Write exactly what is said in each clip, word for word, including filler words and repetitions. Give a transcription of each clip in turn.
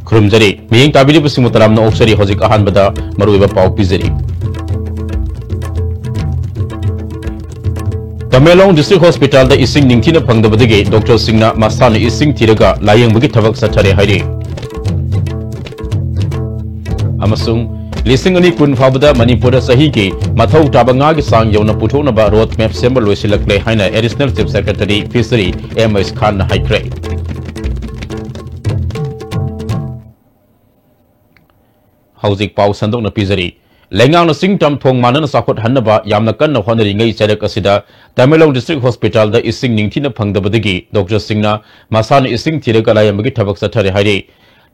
ꯈꯨꯔꯨꯝꯖꯔꯤ꯫ ꯃꯤꯠꯌꯦꯡ ꯇꯥꯕꯤꯔꯤꯕꯁꯤꯡꯕꯨ ꯇꯔꯥꯝꯅ ꯑꯣꯛꯆꯔꯤ꯫ ꯍꯧꯖꯤꯛ ꯑꯍꯥꯟꯕꯗ ꯃꯔꯨꯑꯣꯏꯕ ꯄꯥꯎ ꯄꯤꯖꯔꯤ꯫ ꯇꯃꯦꯡꯂꯣꯡ ꯗꯤꯁꯇ꯭ꯔꯤꯛ ꯍꯣꯁꯄꯤꯇꯥꯜꯗ ꯏꯁꯤꯡ ꯅꯤꯡꯊꯤꯅ ꯐꯪꯗꯕꯗꯒꯤ ꯗꯣꯛꯇꯔꯁꯤꯡꯅ ꯃꯁꯥꯅ ꯏꯁꯤꯡ ꯊꯤꯔꯒ ꯂꯥꯌꯦꯡꯕꯒꯤ ꯊꯕꯛ ꯆꯠꯊꯔꯦ ꯍꯥꯏꯔꯤ꯫ ꯑꯃꯁꯨꯡ ꯂꯤꯁꯤꯡ ꯑꯅꯤ ꯀꯨꯟ ꯐꯥꯎꯕꯗ ꯃꯅꯤꯄꯨꯔꯗ ꯆꯍꯤꯒꯤ ꯃꯊꯧ ꯇꯥꯕ ꯉꯥꯒꯤ ꯆꯥꯡ ꯌꯧꯅ ꯄꯨꯊꯣꯛꯅꯕ ꯔꯣꯗ ꯃꯦꯞ ꯁꯦꯝꯕ ꯂꯣꯏꯁꯤꯜꯂꯛꯂꯦ ꯍꯥꯏꯅ additional chief secretary fishery M H ꯈꯥꯟꯅ ꯍꯥꯏꯈ꯭ꯔꯦ꯫ ꯍꯧꯖꯤꯛ ꯄꯥꯎ ꯁꯟꯗꯣꯛꯅ ꯄꯤꯖꯔꯤ꯫ ꯂꯩꯉꯥꯛꯅ ꯆꯤꯡ ꯇꯝ ꯊꯣꯡ ꯃꯥꯟꯅꯅ ꯆꯥꯎꯈꯠꯍꯟꯅꯕ ꯌꯥꯝꯅ ꯀꯟꯅ ꯍꯣꯠꯅꯔꯤꯉꯩ ꯆꯩꯔꯛ ꯑꯁꯤꯗ ꯇꯃꯦꯡꯂꯣꯡ ꯗꯤꯁꯇ꯭ꯔꯤꯛ ꯍꯣꯁꯄꯤꯇꯥꯜꯗ ꯏꯁꯤꯡ ꯅꯤꯡꯊꯤꯅ ꯐꯪꯗꯕꯗꯒꯤ ꯗꯣꯛꯇꯔꯁꯤꯡꯅ ꯃꯁꯥꯅ ꯏꯁꯤꯡ ꯊꯤꯔꯒ ꯂꯥꯌꯦꯡꯕꯒꯤ ꯊꯕꯛ ꯆꯠꯊꯔꯦ ꯍꯥꯏꯔꯤ꯫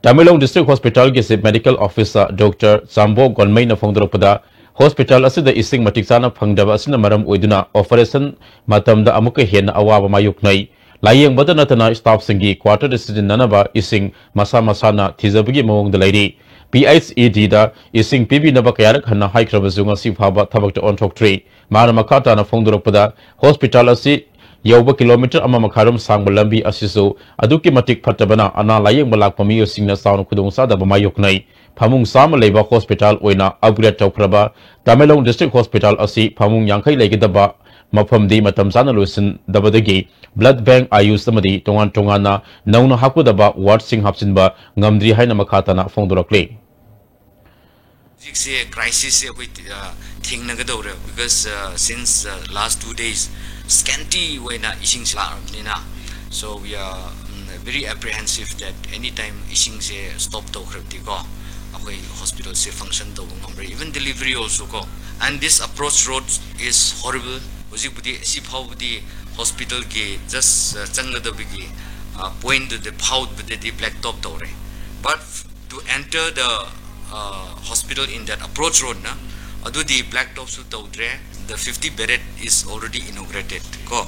ꯇꯃꯦꯡꯂꯣꯡ ꯗꯤꯁꯇ꯭ꯔꯤꯛ ꯍꯣꯁꯄꯤꯇꯥꯜꯒꯤ chief medical officer doctor Chambo ꯒꯣꯟꯃꯩꯅ ꯐꯣꯡꯗꯣꯔꯛꯄꯗ, ꯍꯣꯁꯄꯤꯇꯥꯜ ꯑꯁꯤꯗ ꯏꯁꯤꯡ ꯃꯇꯤꯛ ꯆꯥꯅ ꯐꯪꯗꯕ ꯑꯁꯤꯅ ꯃꯔꯝ ꯑꯣꯏꯗꯨꯅ ꯑꯣꯄꯔꯦꯁꯟ ꯃꯇꯝꯗ ꯑꯃꯨꯛꯀ ꯍꯦꯟꯅ ꯑꯋꯥꯕ ꯃꯥꯌꯣꯛꯅꯩ꯫ ꯂꯥꯌꯦꯡꯕꯗ ꯅꯠꯇꯅ ꯁ꯭ꯇꯥꯐꯁꯤꯡꯒꯤ ꯀ꯭ꯋꯥꯇꯔꯗ ꯁꯤꯖꯤꯟꯅꯅꯕ ꯏꯁꯤꯡ ꯃꯁꯥ ꯃꯁꯥꯅ ꯊꯤꯖꯕꯒꯤ ꯃꯑꯣꯡꯗ ꯂꯩꯔꯤ꯫ ꯄꯤ ꯑꯩꯆ ꯏ ꯗꯤꯗ ꯏꯁꯤꯡ ꯄꯤꯕꯤꯅꯕ ꯀꯌꯥꯔꯛ ꯍꯟꯅ ꯍꯥꯏꯈ꯭ꯔꯕꯁꯨ ꯉꯁꯤ ꯐꯥꯎꯕ ꯊꯕꯛꯇ ꯑꯣꯟꯊꯣꯛꯇ꯭ꯔꯤ꯫ ꯃꯥꯅ ꯃꯈꯥ ꯇꯥꯅ ꯐꯣꯡꯗꯣꯔꯛꯄꯗ, ꯍꯣꯁꯄꯤꯇꯥꯜ ꯑꯁꯤ ꯌꯧꯕ ꯀꯤꯂꯣꯃꯤꯇꯔ ꯑꯃ ꯃꯈꯥꯏꯔꯣꯝ ꯁꯥꯡꯕ ꯂꯝꯕꯤ ꯑꯁꯤꯁꯨ ꯑꯗꯨꯛꯀꯤ ꯃꯇꯤꯛ ꯐꯠꯇꯕꯅ ꯑꯅꯥ ꯂꯥꯌꯦꯡꯕ ꯂꯥꯛꯄ ꯃꯤꯑꯣꯏꯁꯤꯡꯅ ꯆꯥꯎꯅ ꯈꯨꯗꯣꯡꯆꯥꯗꯕ ꯃꯥꯌꯣꯛꯅꯩ꯫ ꯐꯃꯨꯡ ꯆꯥꯝꯃ ꯂꯩꯕ ꯍꯣꯁꯄꯤꯇꯥꯜ ꯑꯣꯏꯅ ꯑꯞꯒ꯭ꯔꯦꯗ ꯇꯧꯈ꯭ꯔꯕ ꯇꯃꯦꯡꯂꯣꯡ ꯗꯤꯁꯇ꯭ꯔꯤꯛ ꯍꯣꯁꯄꯤꯇꯥꯜ ꯑꯁꯤ ꯐꯃꯨꯡ ꯌꯥꯡꯈꯩ ꯂꯩꯒꯗꯕ ꯃꯐꯝꯗꯤ ꯃꯇꯝ ꯆꯥꯅ ꯂꯣꯏꯁꯤꯟꯗꯕꯗꯒꯤ ꯕ꯭ꯂꯗ ꯕꯦꯡꯛ, ꯑꯥꯌꯨꯁ ꯑꯃꯗꯤ ꯇꯣꯉꯥꯟ ꯇꯣꯉꯥꯟꯅ ꯅꯧꯅ ꯍꯥꯞꯀꯗꯕ ꯋꯥꯔꯗꯁꯤꯡ ꯍꯥꯞꯆꯤꯟꯕ ꯉꯝꯗ꯭ꯔꯤ ꯍꯥꯏꯅ ꯃꯈꯥ ꯇꯥꯅ ꯐꯣꯡꯗꯣꯔꯛꯂꯤ꯫ ꯍꯧꯖꯤꯛꯁꯦ ꯀ꯭ꯔꯥꯏꯁꯤꯁꯁꯦ ꯑꯩꯈꯣꯏ, ꯑ, ꯊꯦꯡꯅꯒꯗꯧꯔꯦ, because, ꯑ, since, ꯑ, last two days scanty ꯑꯣꯏꯅ ꯏꯁꯤꯡꯁꯦ ꯂꯥꯛꯑꯕꯅꯤꯅ, so we are, um, very apprehensive that any time ꯏꯁꯤꯡꯁꯦ ꯁ꯭ꯇꯣꯞ ꯇꯧꯈ꯭ꯔꯕꯗꯤꯀꯣ, ꯑꯩꯈꯣꯏ ꯍꯣꯁꯄꯤꯇꯥꯜꯁꯦ ꯐꯪꯁꯟ ꯇꯧꯕ ꯉꯝꯔꯣꯏ, even delivery also ꯀꯣ꯫ And this approach road is horrible. ꯍꯧꯖꯤꯛꯄꯨꯗꯤ ꯑꯁꯤ ꯐꯥꯎꯕꯗꯤ ꯍꯣꯁꯄꯤꯇꯥꯜꯒꯤ ꯖꯁ, ꯑ, ꯆꯪꯒꯗꯕꯒꯤ, ꯑ, ꯄꯣꯏꯟꯗꯨꯗ ꯐꯥꯎꯕꯗꯗꯤ ꯕ꯭ꯂꯦꯛ ꯇꯣꯞ ꯇꯧꯔꯦ, but to enter the, uh, hospital in that approach road ꯅ, ꯑꯗꯨꯗꯤ ꯕ꯭ꯂꯦꯛ ꯇꯣꯞꯁꯨ ꯇꯧꯗ꯭ꯔꯦ꯫ The fifty bedded is already inaugurated ꯀꯣ꯫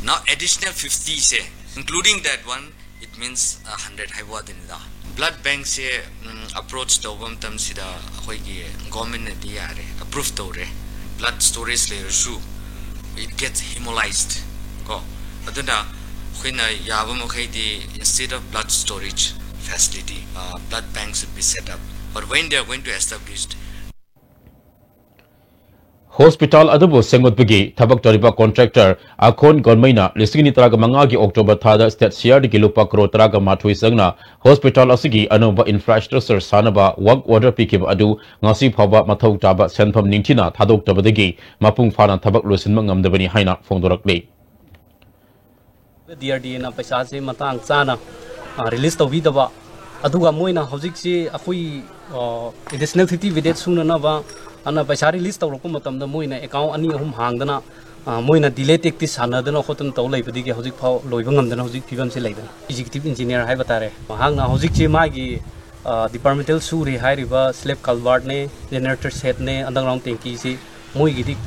Now additional fifty say, including that one, it means hundred ꯍꯥꯏꯕ ꯋꯥꯗꯨꯅꯤꯗ꯫ Blood bank ꯁꯦ approach ꯇꯧꯕ ꯃꯇꯝꯁꯤꯗ ꯑꯩꯈꯣꯏꯒꯤ government ꯅꯗꯤ ꯌꯥꯔꯦ, approve ꯇꯧꯔꯦ꯫ Blood storage ꯂꯩꯔꯁꯨ, it gets hemolyzed ꯀꯣ꯫ ꯑꯗꯨꯅ ꯑꯩꯈꯣꯏꯅ ꯌꯥꯕ ꯃꯈꯩꯗꯤ, instead of blood storage facility, blood bank should be set up. But when they are going to establish, hospital ꯑꯗꯨꯕꯨ ꯁꯦꯝꯒꯠꯄꯒꯤ ꯊꯕꯛ ꯇꯧꯔꯤꯕ ꯀꯣꯟꯇ꯭ꯔꯦꯛꯇꯔ ꯑꯈꯣꯟ ꯒꯣꯟꯃꯩꯅ ꯂꯤꯁꯤꯡ ꯑꯅꯤ ꯇꯔꯥꯃꯉꯥꯒꯤ ꯑꯣꯛꯇꯣꯕꯔ ꯊꯥꯗ ꯁ꯭ꯇꯦꯠ ꯁꯤꯌꯥꯔꯗꯒꯤ ꯂꯨꯄꯥ ꯀ꯭ꯔꯣꯔ ꯇꯔꯥꯃꯥꯊꯣꯏ ꯆꯪꯅ ꯍꯣꯁꯄꯤꯇꯥꯜ ꯑꯁꯤꯒꯤ ꯑꯅꯧꯕ ꯏꯟꯐ꯭ꯔꯥꯁ꯭ꯇ꯭ꯔꯛꯆꯔ ꯁꯥꯅꯕ ꯋꯥꯔꯛ ꯑꯣꯔꯗꯔ ꯄꯤꯈꯤꯕ ꯑꯗꯨ ꯉꯁꯤ ꯐꯥꯎꯕ ꯃꯊꯧ ꯇꯥꯕ ꯁꯦꯟꯐꯝ ꯅꯤꯡꯊꯤꯅ ꯊꯥꯗꯣꯛꯇꯕꯗꯒꯤ ꯃꯄꯨꯡ ꯐꯥꯅ ꯊꯕꯛ ꯂꯣꯏꯁꯤꯟꯕ ꯉꯝꯗꯕꯅꯤ ꯍꯥꯏꯅ ꯐꯣꯡꯗꯣꯔꯛꯂꯤ꯫ ꯗꯤ ꯑꯥꯔ ꯗꯤ ꯑꯦꯅ ꯄꯩꯁꯥꯁꯦ ꯃꯇꯥꯡ ꯆꯥꯅ ꯔꯤꯂꯤꯁ ꯇꯧꯕꯤꯗꯕ, ꯑꯗꯨꯒ ꯃꯣꯏꯅ ꯍꯧꯖꯤꯛꯁꯤ ꯑꯩꯈꯣꯏ ꯑꯦꯗꯤꯁꯅꯦꯜ ꯐꯤꯐꯇꯤ ꯕꯦꯗꯦꯠ ꯁꯨꯅꯅꯕ ꯑꯅ ꯄꯩꯁꯥ ꯔꯤꯂꯤꯁ ꯇꯧꯔꯛꯄ ꯃꯇꯝꯗ ꯃꯣꯏꯅ ꯑꯦꯀꯥꯎꯟ ꯑꯅꯤ ꯑꯍꯨꯝ ꯍꯥꯡꯗꯅ, ꯃꯣꯏꯅ ꯗꯤꯂꯦ ꯇꯦꯛꯇꯤꯁ ꯁꯥꯟꯅꯗꯅ ꯈꯣꯠꯇꯅ ꯇꯧ ꯂꯩꯕꯗꯒꯤ ꯍꯧꯖꯤꯛ ꯐꯥꯎ ꯂꯣꯏꯕ ꯉꯝꯗꯅ ꯍꯧꯖꯤꯛ ꯐꯤꯕꯝꯁꯤ ꯂꯩꯕꯅꯤ꯫ ꯑꯦꯛꯖꯤꯀ꯭ꯌꯨꯇꯤꯚ ꯏꯟꯖꯤꯅꯤꯌꯥꯔ ꯍꯥꯏꯕ ꯇꯥꯔꯦ, ꯃꯍꯥꯛꯅ ꯍꯧꯖꯤꯛꯁꯤ ꯃꯥꯒꯤ ꯗꯤꯄꯥꯔꯠꯃꯦꯟꯇꯦꯜ ꯁꯨꯔꯤ ꯍꯥꯏꯔꯤꯕ ꯁ꯭ꯂꯦꯕ ꯀꯜꯚꯥꯔꯠꯅꯦ, ꯖꯦꯅꯦꯔꯦꯇꯔ ꯁꯦꯠꯅꯦ, ꯑꯟꯗꯔꯒ꯭ꯔꯥꯎꯟ ꯇꯦꯡꯀꯤꯁꯤ ꯃꯣꯏꯒꯤꯗꯤ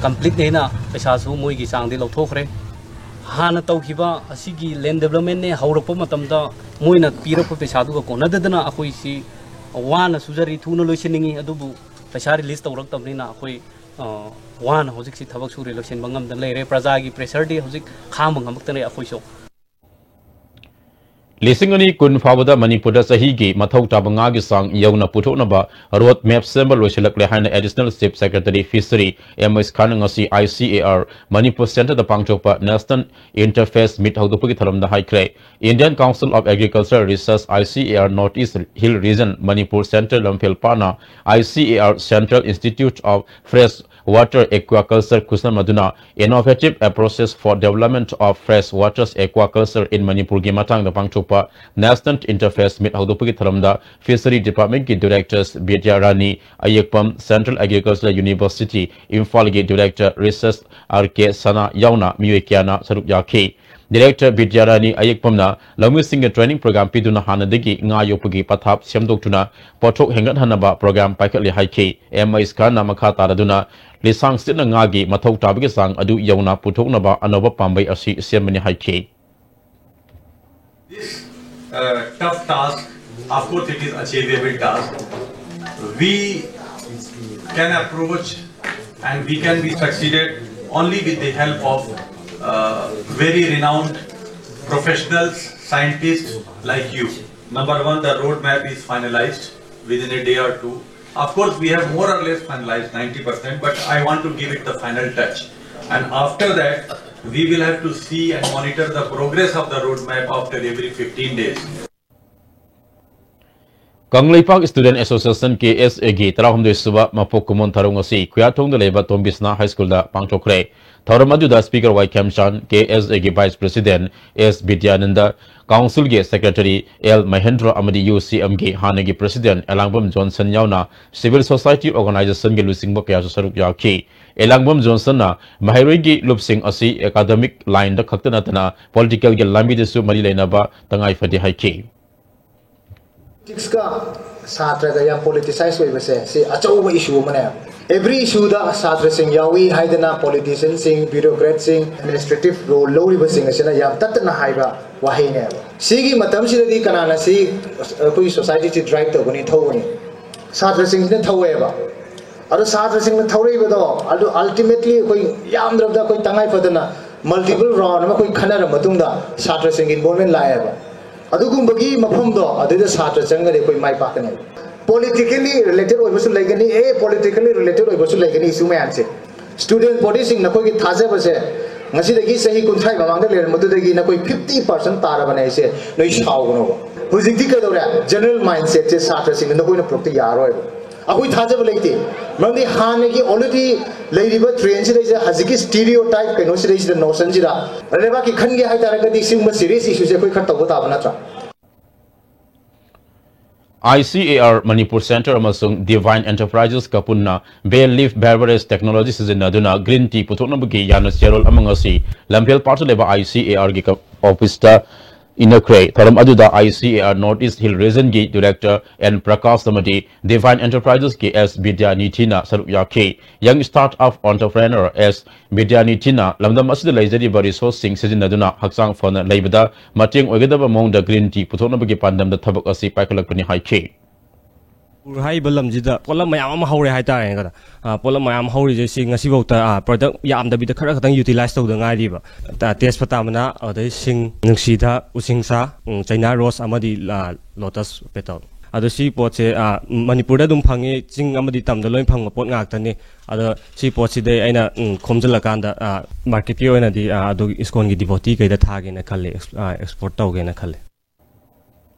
ꯀꯝꯄ꯭ꯂꯤꯠꯅꯦꯅ ꯄꯩꯁꯥꯁꯨ ꯃꯣꯏꯒꯤ ꯆꯥꯡꯗꯤ ꯂꯧꯊꯣꯛꯈ꯭ꯔꯦ꯫ ꯍꯥꯟꯅ ꯇꯧꯈꯤꯕ ꯑꯁꯤꯒꯤ ꯂꯦꯟ ꯗꯦꯕꯂꯞꯃꯦꯟꯅꯦ ꯍꯧꯔꯛꯄ ꯃꯇꯝꯗ ꯃꯣꯏꯅ ꯄꯤꯔꯛꯄ ꯄꯩꯁꯥꯗꯨꯒ ꯀꯣꯟꯅꯗꯗꯅ ꯑꯩꯈꯣꯏꯁꯤ ꯋꯥꯅ ꯁꯨꯖꯔꯤ, ꯊꯨꯅ ꯂꯣꯏꯁꯤꯟꯅꯤꯡꯉꯤ, ꯑꯗꯨꯕꯨ ꯄꯩꯁꯥ ꯔꯤꯂꯤꯁ ꯇꯧꯔꯛꯇꯕꯅꯤꯅ ꯑꯩꯈꯣꯏ ꯋꯥꯅ ꯍꯧꯖꯤꯛꯁꯤ ꯊꯕꯛ ꯁꯨꯔꯤ, ꯂꯣꯏꯁꯤꯟꯕ ꯉꯝꯗꯅ ꯂꯩꯔꯦ꯫ ꯄ꯭ꯔꯖꯥꯒꯤ ꯄ꯭ꯔꯦꯁꯔꯗꯤ ꯍꯧꯖꯤꯛ ꯈꯥꯡꯕ ꯉꯝꯃꯛꯇ꯭ꯔꯦ ꯑꯩꯈꯣꯏꯁꯨ꯫ ꯂꯤꯁꯤꯡ ꯑꯅꯤ ꯀꯨꯟ ꯐꯥꯎꯕꯗ ꯃꯅꯤꯄꯨꯔꯗ ꯆꯍꯤꯒꯤ ꯃꯊꯧ ꯇꯥꯕ ꯉꯥꯒꯤ ꯆꯥꯡ ꯌꯧꯅ ꯄꯨꯊꯣꯛꯅꯕ ꯔꯣꯗ ꯃꯦꯞ ꯁꯦꯝꯕ ꯂꯣꯏꯁꯤꯜꯂꯛꯂꯦ ꯍꯥꯏꯅ additional chief secretary fishery M H ꯈꯥꯟꯅ ꯉꯁꯤ ꯑꯥꯏ ꯁꯤ ꯑꯦ ꯑꯥꯔ ꯃꯅꯤꯄꯨꯔ ꯁꯦꯟꯇꯔꯗ ꯄꯥꯡꯊꯣꯛꯄ ꯅꯦꯁꯅꯦꯜ ꯏꯟꯇꯔꯐꯦꯁ ꯃꯤꯠ ꯍꯧꯗꯣꯛꯄꯒꯤ ꯊꯧꯔꯝꯗ ꯍꯥꯏꯈ꯭ꯔꯦ꯫ Indian Council of Agriculture Research, I C A R, North East Hill Region, Manipur Centre ꯂꯝꯐꯦꯜ Patna I C A R Central Institute of Fresh Water Aquaculture ꯈꯨꯠꯁꯝꯅꯗꯨꯅ Innovative Approaches for Development of Fresh Waters Aquaculture in Manipurꯒꯤ ꯃꯇꯥꯡꯗ ꯄꯥꯡꯊꯣꯛꯄ national interface ꯃꯤꯠ ꯍꯧꯗꯣꯛꯄꯒꯤ ꯊꯧꯔꯝꯗ fishery ꯗꯤꯄꯥꯔꯠꯃꯦꯟꯠꯀꯤ ꯗꯤꯔꯦꯛꯇꯔꯁ ꯕꯤꯗ꯭ꯌꯥ ꯔꯥꯅꯤ ꯑꯌꯦꯛꯄꯝ, central agricultural university ꯏꯝꯐꯥꯜꯒꯤ director ꯔꯤꯁꯔꯁ R ꯀꯦ ꯁꯅꯥ ꯌꯥꯎꯅ ꯃꯤꯑꯣꯏ ꯀꯌꯥꯅ ꯁꯔꯨꯛ ꯌꯥꯈꯤ꯫ Director ꯕꯤꯗ꯭ꯌꯥꯔꯥꯅꯤ ꯑꯌꯦꯛꯄꯝꯅ ꯂꯧꯃꯤꯁꯤꯡꯒꯤ training program ꯄꯤꯗꯨꯅ ꯍꯥꯟꯅꯗꯒꯤ ꯉꯥ ꯌꯣꯛꯄꯒꯤ ꯄꯊꯥꯞ ꯁꯦꯝꯗꯣꯛꯇꯨꯅ ꯄꯣꯠꯊꯣꯛ ꯍꯦꯟꯒꯠꯍꯟꯅꯕ program ꯄꯥꯏꯈꯠꯂꯤ ꯍꯥꯏꯈꯤ꯫ ꯑꯦꯝ ꯑꯩꯁ ꯈꯥꯟꯅ ꯃꯈꯥ ꯇꯥꯔꯗꯨꯅ ꯂꯤꯁꯥꯡ ꯁꯤꯠꯅ ꯉꯥꯒꯤ ꯃꯊꯧ ꯇꯥꯕꯒꯤ ꯆꯥꯡ ꯑꯗꯨ ꯌꯧꯅ ꯄꯨꯊꯣꯛꯅꯕ ꯑꯅꯧꯕ ꯄꯥꯝꯕꯩ ꯑꯁꯤ ꯁꯦꯝꯕꯅꯤ ꯍꯥꯏꯈꯤ꯫ This uh, tough task, of course, it is achievable task. We can approach and we can be succeeded only with the help of uh, very renowned professionals, scientists like you. Number one, the roadmap is finalized within a day or two. Of course, we have more or less finalized ninety percent, but I want to give it the final touch. And after that, we will have to see and monitor the progress of the roadmap after every fifteen days. Kangleipak Student Association, ꯀꯦ ꯑꯦꯁ ꯑꯦꯒꯤ ꯇꯔꯥꯍꯨꯝꯗꯣꯏ ꯁꯨꯕ ꯃꯄꯣꯛ ꯀꯨꯝꯑꯣꯟ ꯊꯧꯔꯝ ꯑꯁꯤ ꯈꯨꯌꯥꯊꯣꯡꯗ ꯂꯩꯕ ꯇꯣꯝꯕꯤꯁꯅꯥ ꯍꯥꯏ ꯁ꯭ꯀꯨꯜꯗ ꯄꯥꯡꯊꯣꯛꯈ꯭ꯔꯦ꯫ ꯊꯧꯔꯝ ꯑꯗꯨꯗ Speaker ꯋꯥꯏ ꯈꯦꯝꯆꯥꯟ, ꯀꯦ ꯑꯦꯁ ꯑꯦꯒꯤ Vice President ꯑꯦꯁ ꯕꯤꯗ꯭ꯌꯥꯅꯟꯗ, Councilꯒꯤ Secretary ꯑꯦꯜ ꯃꯍꯦꯟꯗ꯭ꯔ ꯑꯃꯗꯤ ꯌꯨ ꯁꯤ ꯑꯦꯝꯒꯤ ꯍꯥꯟꯅꯒꯤ President ꯑꯦꯂꯥꯡꯕꯝ ꯖꯣꯟꯁꯟ ꯌꯥꯎꯅ civil society organizationꯒꯤ ꯂꯨꯆꯤꯡꯕ ꯀꯌꯥꯁꯨ ꯁꯔꯨꯛ ꯌꯥꯈꯤ꯫ ꯑꯦꯂꯥꯡꯕꯝ ꯖꯣꯟꯁꯟꯅ ꯃꯍꯩꯔꯣꯏꯒꯤ ꯂꯨꯞꯁꯤꯡ ꯑꯁꯤ academic lineꯗ ꯈꯛꯇ ꯅꯠꯇꯅ politicalꯒꯤ ꯂꯝꯕꯤꯗꯁꯨ ꯃꯔꯤ ꯂꯩꯅꯕ ꯇꯉꯥꯏ ꯐꯗꯦ ꯍꯥꯏꯈꯤ꯫ ꯄꯣꯂꯤꯇꯤꯛꯁꯀ ꯁꯥꯇ꯭ꯔꯒ ꯌꯥꯝ ꯄꯣꯂꯤꯇꯤꯁꯥꯏꯁ ꯑꯣꯏꯕꯁꯦ ꯁꯤ ꯑꯆꯧꯕ ꯏꯁꯨ ꯑꯃꯅꯦ꯫ ꯑꯦꯕ꯭ꯔꯤ ꯏꯁꯨꯗ ꯁꯥꯇ꯭ꯔꯁꯤꯡ ꯌꯥꯎꯏ ꯍꯥꯏꯗꯅ ꯄꯣꯂꯤꯇꯤꯁꯤꯌꯟꯁꯤꯡ, ꯕ꯭ꯌꯨꯔꯣꯀ꯭ꯔꯦꯠꯁꯤꯡ, ꯑꯦꯗꯃꯤꯅꯤꯁꯇ꯭ꯔꯦꯇꯤꯞ ꯔꯣꯜ ꯂꯧꯔꯤꯕꯁꯤꯡ ꯑꯁꯤꯅ ꯌꯥꯝ ꯇꯠꯇꯅ ꯍꯥꯏꯕ ꯋꯥꯍꯩꯅꯦꯕ꯫ ꯁꯤꯒꯤ ꯃꯇꯝꯁꯤꯗꯗꯤ ꯀꯅꯥꯅ ꯁꯤ ꯑꯩꯈꯣꯏꯒꯤ ꯁꯣꯁꯥꯏꯇꯤꯁꯤ ꯗ꯭ꯔꯥꯏꯚ ꯇꯧꯒꯅꯤ, ꯊꯧꯒꯅꯤ? ꯁꯥꯇ꯭ꯔꯁꯤꯡꯁꯤꯅ ꯊꯧꯋꯦꯕ꯫ ꯑꯗꯣ ꯁꯥꯇ꯭ꯔꯁꯤꯡꯅ ꯊꯧꯔꯛꯏꯕꯗꯣ ꯑꯗꯨ ꯑꯜꯇꯤꯃꯦꯠꯂꯤ ꯑꯩꯈꯣꯏ ꯌꯥꯝꯗ꯭ꯔꯕꯗ ꯑꯩꯈꯣꯏ ꯇꯉꯥꯏ ꯐꯗꯅ ꯃꯜꯇꯤꯄꯜ ꯔꯥꯎꯟ ꯑꯃ ꯑꯩꯈꯣꯏ ꯈꯟꯅꯔ ꯃꯇꯨꯡꯗ ꯁꯥꯇ꯭ꯔꯁꯤꯡꯒꯤ ꯏꯟꯚꯣꯜꯃꯦꯟ ꯂꯥꯛꯑꯦꯕ꯫ ꯑꯗꯨꯒꯨꯝꯕꯒꯤ ꯃꯐꯝꯗꯣ ꯑꯗꯨꯗ ꯁꯥꯇ꯭ꯔ ꯆꯪꯉꯒꯗꯤ ꯑꯩꯈꯣꯏ ꯃꯥꯏ ꯄꯥꯛꯀꯅꯦꯕ꯫ ꯄꯣꯂꯤꯇꯤꯀꯦꯜꯂꯤ ꯔꯤꯂꯦꯇꯦꯠ ꯑꯣꯏꯕꯁꯨ ꯂꯩꯒꯅꯤ, ꯑꯦ ꯄꯣꯂꯤꯇꯤꯀꯦꯜꯂꯤ ꯔꯤꯂꯦꯇꯦꯠ ꯑꯣꯏꯕꯁꯨ ꯂꯩꯒꯅꯤ ꯏꯁꯨ ꯃꯌꯥꯝꯁꯦ꯫ ꯁ꯭ꯇꯨꯗꯦꯟ ꯕꯣꯗꯤꯁꯤꯡ ꯅꯈꯣꯏꯒꯤ ꯊꯥꯖꯕꯁꯦ ꯉꯁꯤꯗꯒꯤ ꯆꯍꯤ ꯀꯨꯟꯊ꯭ꯔꯥꯒꯤ ꯃꯃꯥꯡꯗ ꯂꯩꯔꯝꯕꯗꯨꯗꯒꯤ ꯅꯈꯣꯏ ꯐꯤꯐꯇꯤ ꯄꯥꯔꯁꯦꯟ ꯇꯥꯔꯕꯅꯦ ꯍꯥꯏꯁꯦ ꯅꯣꯏ ꯁꯥꯎꯒꯅꯣꯕ꯫ ꯍꯧꯖꯤꯛꯇꯤ ꯀꯩꯗꯧꯔꯦ? ꯖꯦꯅꯔꯦꯜ ꯃꯥꯏꯟꯁꯦꯠꯁꯦ ꯁꯥꯇ꯭ꯔꯁꯤꯡꯗ ꯅꯈꯣꯏꯅ ꯄꯨꯔꯛꯇ ꯌꯥꯔꯣꯏꯕ꯫ ꯑꯩꯈꯣꯏ ꯊꯥꯖꯕ ꯂꯩꯇꯦ꯫ ꯃꯔꯝꯗꯤ ꯍꯥꯟꯅꯒꯤ ꯑꯣꯜꯔꯦꯗꯤ ꯂꯩꯔꯤꯕ ꯇ꯭ꯔꯦꯟꯁꯤꯗꯩꯁꯤꯗ ꯍꯧꯖꯤꯛꯀꯤ ꯁ꯭ꯇꯤꯔꯤꯑꯣ ꯇꯥꯏꯞ ꯀꯩꯅꯣꯁꯤꯗꯩꯁꯤꯗ ꯅꯣꯁꯟꯁꯤꯗ ꯂꯩꯕꯥꯛꯀꯤ ꯈꯟꯒꯦ ꯍꯥꯏ ꯇꯥꯔꯒꯗꯤ ꯁꯤꯒꯨꯝꯕ ꯁꯤꯔꯤꯌꯁ ꯏꯁꯨꯁꯦ ꯑꯩꯈꯣꯏ ꯈꯔ ꯇꯧꯕ ꯇꯥꯕ ꯅꯠꯇ꯭ꯔꯥ? I C A R Manipur Center ꯑꯃꯁꯨꯡ Divine Enterprises ꯀ ꯄꯨꯟꯅ Bay Leaf Beverage Technology ꯁꯤꯖꯤꯟꯅꯗꯨꯅ green tea ꯄꯨꯊꯣꯛꯅꯕꯒꯤ ꯌꯥꯅ ꯆꯦꯔꯣꯜ ꯑꯃ ꯉꯁꯤ ꯂꯝꯐꯦꯜ ꯄꯥꯠꯇ ꯂꯩꯕ I C A R ꯒꯤ ꯀ-, office ꯇ ꯏꯟꯅꯈ꯭ꯔꯦ꯫ ꯊꯧꯔꯝ ꯑꯗꯨꯗ I C A R North East Hill Region ꯒꯤ Director N ꯄ꯭ꯔꯀꯥꯁ ꯑꯃꯗꯤ Divine Enterprises ꯀꯤ S ꯕꯤꯗ꯭ꯌꯥꯅꯤꯊꯤꯅ ꯁꯔꯨꯛ ꯌꯥꯈꯤ꯫ Young Startup Entrepreneur S ꯕꯤꯗ꯭ꯌꯥꯅꯤꯊꯤꯅ ꯂꯝꯗꯝ ꯑꯁꯤꯗ ꯂꯩꯖꯔꯤꯕ resource ꯁꯤꯡ ꯁꯤꯖꯤꯟꯅꯗꯨꯅ ꯍꯛꯆꯥꯡ ꯐꯅ ꯂꯩꯕꯗ ꯃꯇꯦꯡ ꯑꯣꯏꯒꯗꯕ ꯃꯑꯣꯡꯗ green tea ꯄꯨꯊꯣꯛꯅꯕꯒꯤ ꯄꯥꯟꯗꯝꯗ ꯊꯕꯛ ꯑꯁꯤ ꯄꯥꯏꯈꯠꯂꯛꯄꯅꯤ ꯍꯥꯏꯈꯤ꯫ ꯃꯅꯤꯄꯨꯔ ꯍꯥꯏꯔꯤꯕ ꯂꯝꯁꯤꯗ ꯄꯣꯠꯂꯝ ꯃꯌꯥꯝ ꯑꯃ ꯍꯧꯔꯦ ꯍꯥꯏꯇꯥꯔꯦꯅꯦ꯫ ꯑꯥ, ꯄꯣꯠꯂꯝ ꯃꯌꯥꯝ ꯍꯧꯔꯤꯁꯦ ꯁꯤ ꯉꯁꯤꯐꯥꯎꯗ, ꯑꯥ, product ꯌꯥꯝꯗꯕꯤꯗ ꯈꯔ ꯈꯛꯇꯪ utilize ꯇꯧꯗ ꯉꯥꯏꯔꯤꯕ꯫ ꯇ-, ꯇꯦꯖꯄꯇꯥ ꯃꯅꯥ, ꯑꯗꯩ ꯁꯤꯡ, ꯅꯨꯡꯁꯤꯗ, ꯎꯁꯤꯡꯁꯥ, ꯎꯝ, China rose ꯑꯃꯗꯤ, ꯑꯥ, lotus petal꯫ ꯑꯗꯣ ꯁꯤ ꯄꯣꯠꯁꯦ, ꯑꯥ, ꯃꯅꯤꯄꯨꯔꯗ ꯑꯗꯨꯝ ꯐꯪꯉꯤ, ꯆꯤꯡ ꯑꯃꯗꯤ ꯇꯝꯗ ꯂꯣꯏ ꯐꯪꯕ ꯄꯣꯠ ꯉꯥꯛꯇꯅꯤ꯫ ꯑꯗꯣ ꯁꯤ ꯄꯣꯠꯁꯤꯗꯩ ꯑꯩꯅ, ꯎꯝ, ꯈꯣꯝꯖꯤꯜꯂꯀꯥꯟꯗ, ꯑꯥ, market ꯀꯤ ꯑꯣꯏꯅꯗꯤ, ꯑꯥ, ꯑꯗꯨꯒꯤ ISKCON ꯒꯤ devotee ꯈꯩꯗ ꯊꯥꯒꯦꯅ ꯈꯜꯂꯦ, ꯑꯦꯛꯁ-, ꯑꯥ, export ꯇꯧꯒꯦꯅ ꯈꯜꯂꯦ꯫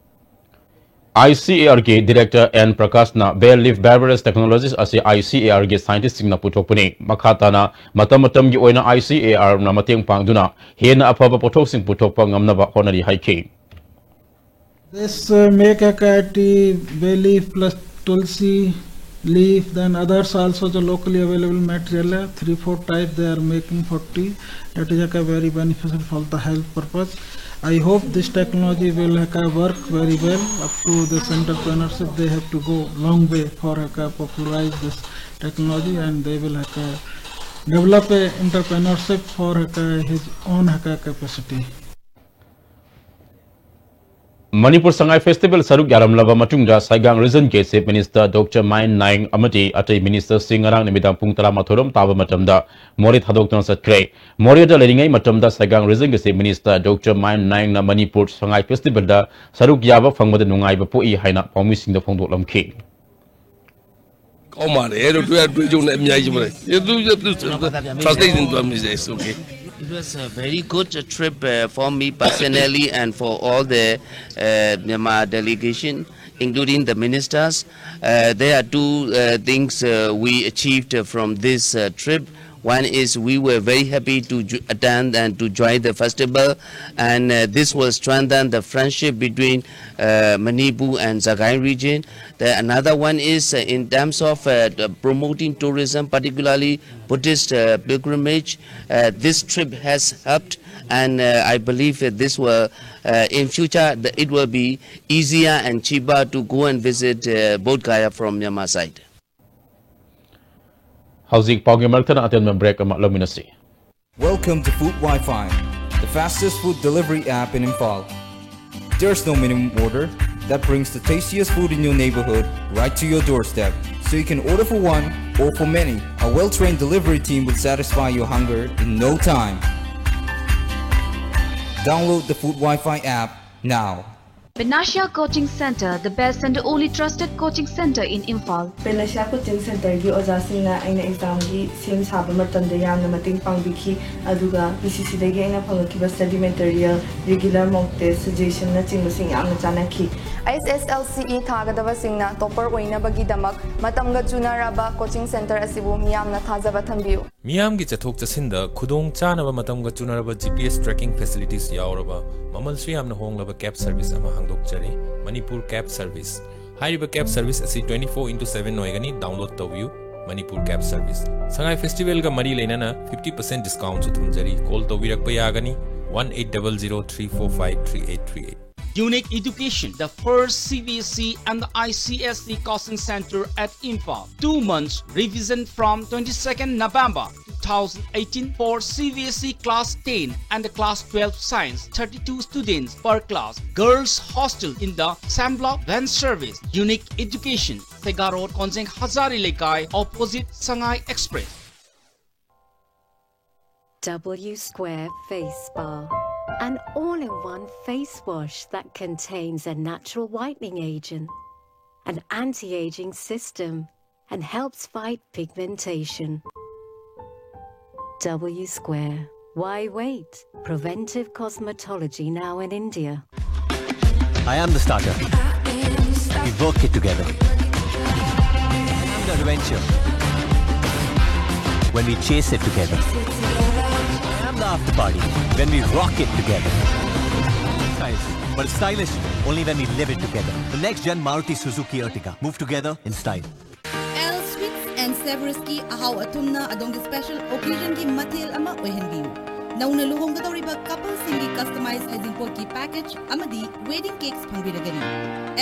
I C A R ꯒꯤ Director N ꯄ꯭ꯔꯀꯥꯁꯅ Bay Leaf Beverage Technologies ꯑꯁꯤ I C A R ꯒꯤ scientist ꯁꯤꯡꯅ ꯄꯨꯊꯣꯛꯄꯅꯤ꯫ ꯃꯈꯥ ꯇꯥꯅ ꯃꯇꯝ ꯃꯇꯝꯒꯤ ꯑꯣꯏꯅ I C A R ꯅ ꯃꯇꯦꯡ ꯄꯥꯡꯗꯨꯅ ꯍꯦꯟꯅ ꯑꯐꯕ ꯄꯣꯠꯊꯣꯛꯁꯤꯡ ꯄꯨꯊꯣꯛꯄ ꯉꯝꯅꯕ ꯍꯣꯠꯅꯔꯤ ꯍꯥꯏꯈꯤ꯫ This uh, make a tea, bay leaf plus tulsi leaf, then others also the locally available material, uh, three four type they are making for tea. That is a very beneficial for the health purpose. I hope this technology will uh, work very well up to this entrepreneurship. They have to go long way for uh, popularize this technology, and they will uh, develop a entrepreneurship for uh, his own uh, capacity. Manipur Sangai festival ꯁꯔꯨꯛ ꯌꯥꯔꯝꯂꯕ ꯃꯇꯨꯡꯗ Sagaing ꯔꯤꯖꯟꯒꯤ chief minister doctor Myint Naing ꯑꯃꯗꯤ ꯑꯇꯩ ꯃꯤꯅꯤꯁꯇꯔꯁꯤꯡ ꯉꯔꯥꯡ ꯅꯨꯃꯤꯗꯥꯡ ꯄꯨꯡ ꯇꯔꯥꯃꯥꯊꯣꯏ ꯔꯣꯝ ꯇꯥꯕ ꯃꯇꯝꯗ ꯃꯣꯔꯦ ꯊꯥꯗꯣꯛꯇꯨꯅ ꯆꯠꯈ꯭ꯔꯦ꯫ ꯃꯣꯔꯦꯗ ꯂꯩꯔꯤꯉꯩ ꯃꯇꯝꯗ ꯁꯥꯏꯒꯥꯡ ꯔꯤꯖꯟꯒꯤ ꯆꯤꯐ ꯃꯤꯅꯤꯁꯇꯔ ꯗꯣꯛꯇꯔ ꯃꯥꯏꯟ ꯅꯥꯏꯡꯅ ꯃꯅꯤꯄꯨꯔ ꯁꯉꯥꯏ ꯐꯦꯁꯇꯤꯚꯦꯜꯗ ꯁꯔꯨꯛ ꯌꯥꯕ ꯐꯪꯕꯗ ꯅꯨꯡꯉꯥꯏꯕ ꯄꯣꯛꯏ ꯍꯥꯏꯅ ꯄꯥꯎꯃꯤꯁꯤꯡꯗ ꯐꯣꯡꯗꯣꯛꯂꯝꯈꯤ꯫ ꯀꯧ ꯃꯥꯜꯂꯦ꯫ ꯑꯦ, ꯗꯣꯛꯇꯔ ꯌꯥꯏ, ꯗꯣꯛꯇꯔ ꯌꯥꯏ, ꯌꯥꯏ, ꯌꯥꯏ꯫ ꯑꯦ, ꯑꯗꯨ, ꯑꯗꯨ, translation ꯇꯧꯔꯝꯃꯤꯁꯦ, it's okay. It was a very good uh, trip uh, for me personally and for all the uh, Myanmar delegation, including the ministers. Uh, there are two uh, things uh, we achieved uh, from this uh, trip. One is we were very happy to ju- attend and to join the festival, and uh, this will strengthen the friendship between uh, Manipur and Sagaing region. The, another one is uh, in terms of uh, the promoting tourism, particularly Buddhist uh, pilgrimage. Uh, this trip has helped, and uh, I believe that this will, uh, in future, the, it will be easier and cheaper to go and visit uh, Bodh Gaya from Myanmar side. ꯍꯧꯖꯤꯛ ꯄꯥꯎꯒꯤ ꯃꯔꯛꯇꯅ ꯑꯇꯦꯟꯕ break ꯑꯃ ꯂꯧꯃꯤꯟꯅꯁꯤ꯫ Welcome to Food Wi-Fi, the fastest food delivery app in Imphal. There's no minimum order that brings the tastiest food in your neighborhood right to your doorstep. So you can order for one or for many. A well-trained delivery team will satisfy your hunger in no time. Download the Food Wi-Fi app now. Panacea Coaching Center, the best and only trusted coaching center in Imphal. Panacea coaching ꯁꯦꯟꯇꯔꯒꯤ ꯑꯣꯖꯥꯁꯤꯡꯅ ꯑꯩꯅ ꯑꯦꯛꯖꯥꯝꯒꯤ ꯁꯦꯝ ꯁꯥꯕ ꯃꯇꯝꯗ ꯌꯥꯝꯅ ꯃꯇꯦꯡ ꯄꯥꯡꯕꯤꯈꯤ꯫ ꯑꯗꯨꯒ ꯄꯤ ꯁꯤ ꯁꯤꯗꯒꯤ ꯑꯩꯅ ꯐꯪꯂꯛꯈꯤꯕ ꯁ꯭ꯇꯗꯤ ꯃꯦꯇꯔꯤꯌꯦꯜ, ꯔꯤꯒꯨꯂꯔ ꯃꯣꯛ ꯇꯦꯁ, ꯁꯖꯦꯁꯟꯅꯆꯤꯡꯕꯁꯤꯡ ꯌꯥꯝꯅ ꯆꯥꯟꯅꯈꯤ꯫ ꯑꯦꯁ ꯑꯦꯁ ꯑꯦꯜ ꯁꯤ ꯏ ꯊꯥꯒꯗꯕꯁꯤꯡꯅ ꯇꯣꯄꯔ ꯑꯣꯏꯅꯕꯒꯤꯗꯃꯛ ꯃꯇꯝꯒ ꯆꯨꯅꯔꯕ ꯀꯣꯆꯤꯡ ꯁꯦꯟꯇꯔ ꯑꯁꯤꯕꯨ ꯃꯤꯌꯥꯝꯅ ꯊꯥꯖꯕ ꯊꯝꯕꯤꯌꯨ꯫ ꯃꯤꯌꯥꯝꯒꯤ ꯆꯠꯊꯣꯛ ꯆꯠꯁꯤꯟꯗ ꯈꯨꯗꯣꯡ ꯆꯥꯅꯕ ꯃꯇꯝꯒ ꯆꯨꯅꯔꯕ G P S tracking facilities ꯌꯥꯎꯔꯕ, ꯃꯃꯜꯁꯨ ꯌꯥꯝꯅ ꯍꯣꯡꯂꯕ ꯀꯦꯕ ꯁꯔꯚꯤꯁ ꯑꯃ ꯍꯥꯡꯗꯣꯛꯆꯔꯤ, ꯃꯅꯤꯄꯨꯔ ꯀꯦꯕ ꯁꯔꯚꯤꯁ꯫ ꯍꯥꯏꯔꯤꯕ ꯀꯦꯕ ꯁꯔꯚꯤꯁ ꯑꯁꯤ twenty four into seven ꯑꯣꯏꯒꯅꯤ꯫ ꯗꯥꯎꯟꯂꯣꯗ ꯇꯧꯕꯤꯌꯨ, ꯃꯅꯤꯄꯨꯔ ꯀꯦꯕ ꯁꯔꯚꯤꯁ꯫ ꯁꯉꯥꯏ ꯐꯦꯁꯇꯤꯚꯦꯜꯒ ꯃꯔꯤ ꯂꯩꯅꯅ fifty percent ꯗꯤꯁꯀꯥꯎꯟꯁꯨ ꯊꯝꯖꯔꯤ꯫ ꯀꯣꯜ ꯇꯧꯕꯤꯔꯛꯄ ꯌꯥꯒꯅꯤ, one eight double zero three four five three eight three eight꯫ Unique Education, the first C B S E and I C S E coaching center at Imphal. Two months revision from twenty-second November two thousand eighteen for C B S E class ten and class twelve science, thirty-two students per class. Girls hostel in the Sambla van service. Unique Education, Sega Road, Konjeng Hazari Lekai, opposite Sangai Express. W Square Face Bar, an all in one face wash that contains a natural whitening agent, an anti aging system, and helps fight pigmentation. W Square. Why wait? Preventive cosmetology now in India. I am the starter. We work it together. I am the adventure. When we chase it together. And the after party. When we rock it together. Stylish, but stylish only when we live it together. The next gen Maruti Suzuki Ertiga. Move together in style. L sweets n ꯁꯦꯚꯔꯁꯀꯤ ꯑꯍꯥꯎ ꯑꯊꯨꯝꯅ ꯑꯗꯣꯝꯒꯤ special ꯑꯣꯀꯦꯖꯟꯒꯤ ꯃꯊꯦꯜ ꯑꯃ ꯑꯣꯏꯍꯟꯕꯤꯌꯨ꯫ ꯅꯧꯅ ꯂꯨꯍꯣꯡꯒꯗꯧꯔꯤꯕ ꯀꯄꯜꯁꯤꯡꯒꯤ ꯀꯁꯇꯃꯥꯏꯖ ꯍꯩꯖꯤꯡꯄꯣꯠꯀꯤ ꯄꯦꯀꯦꯖ ꯑꯃꯗꯤ ꯋꯦꯗꯤꯡ ꯀꯦꯛꯁ ꯐꯪꯕꯤꯔꯒꯅꯤ꯫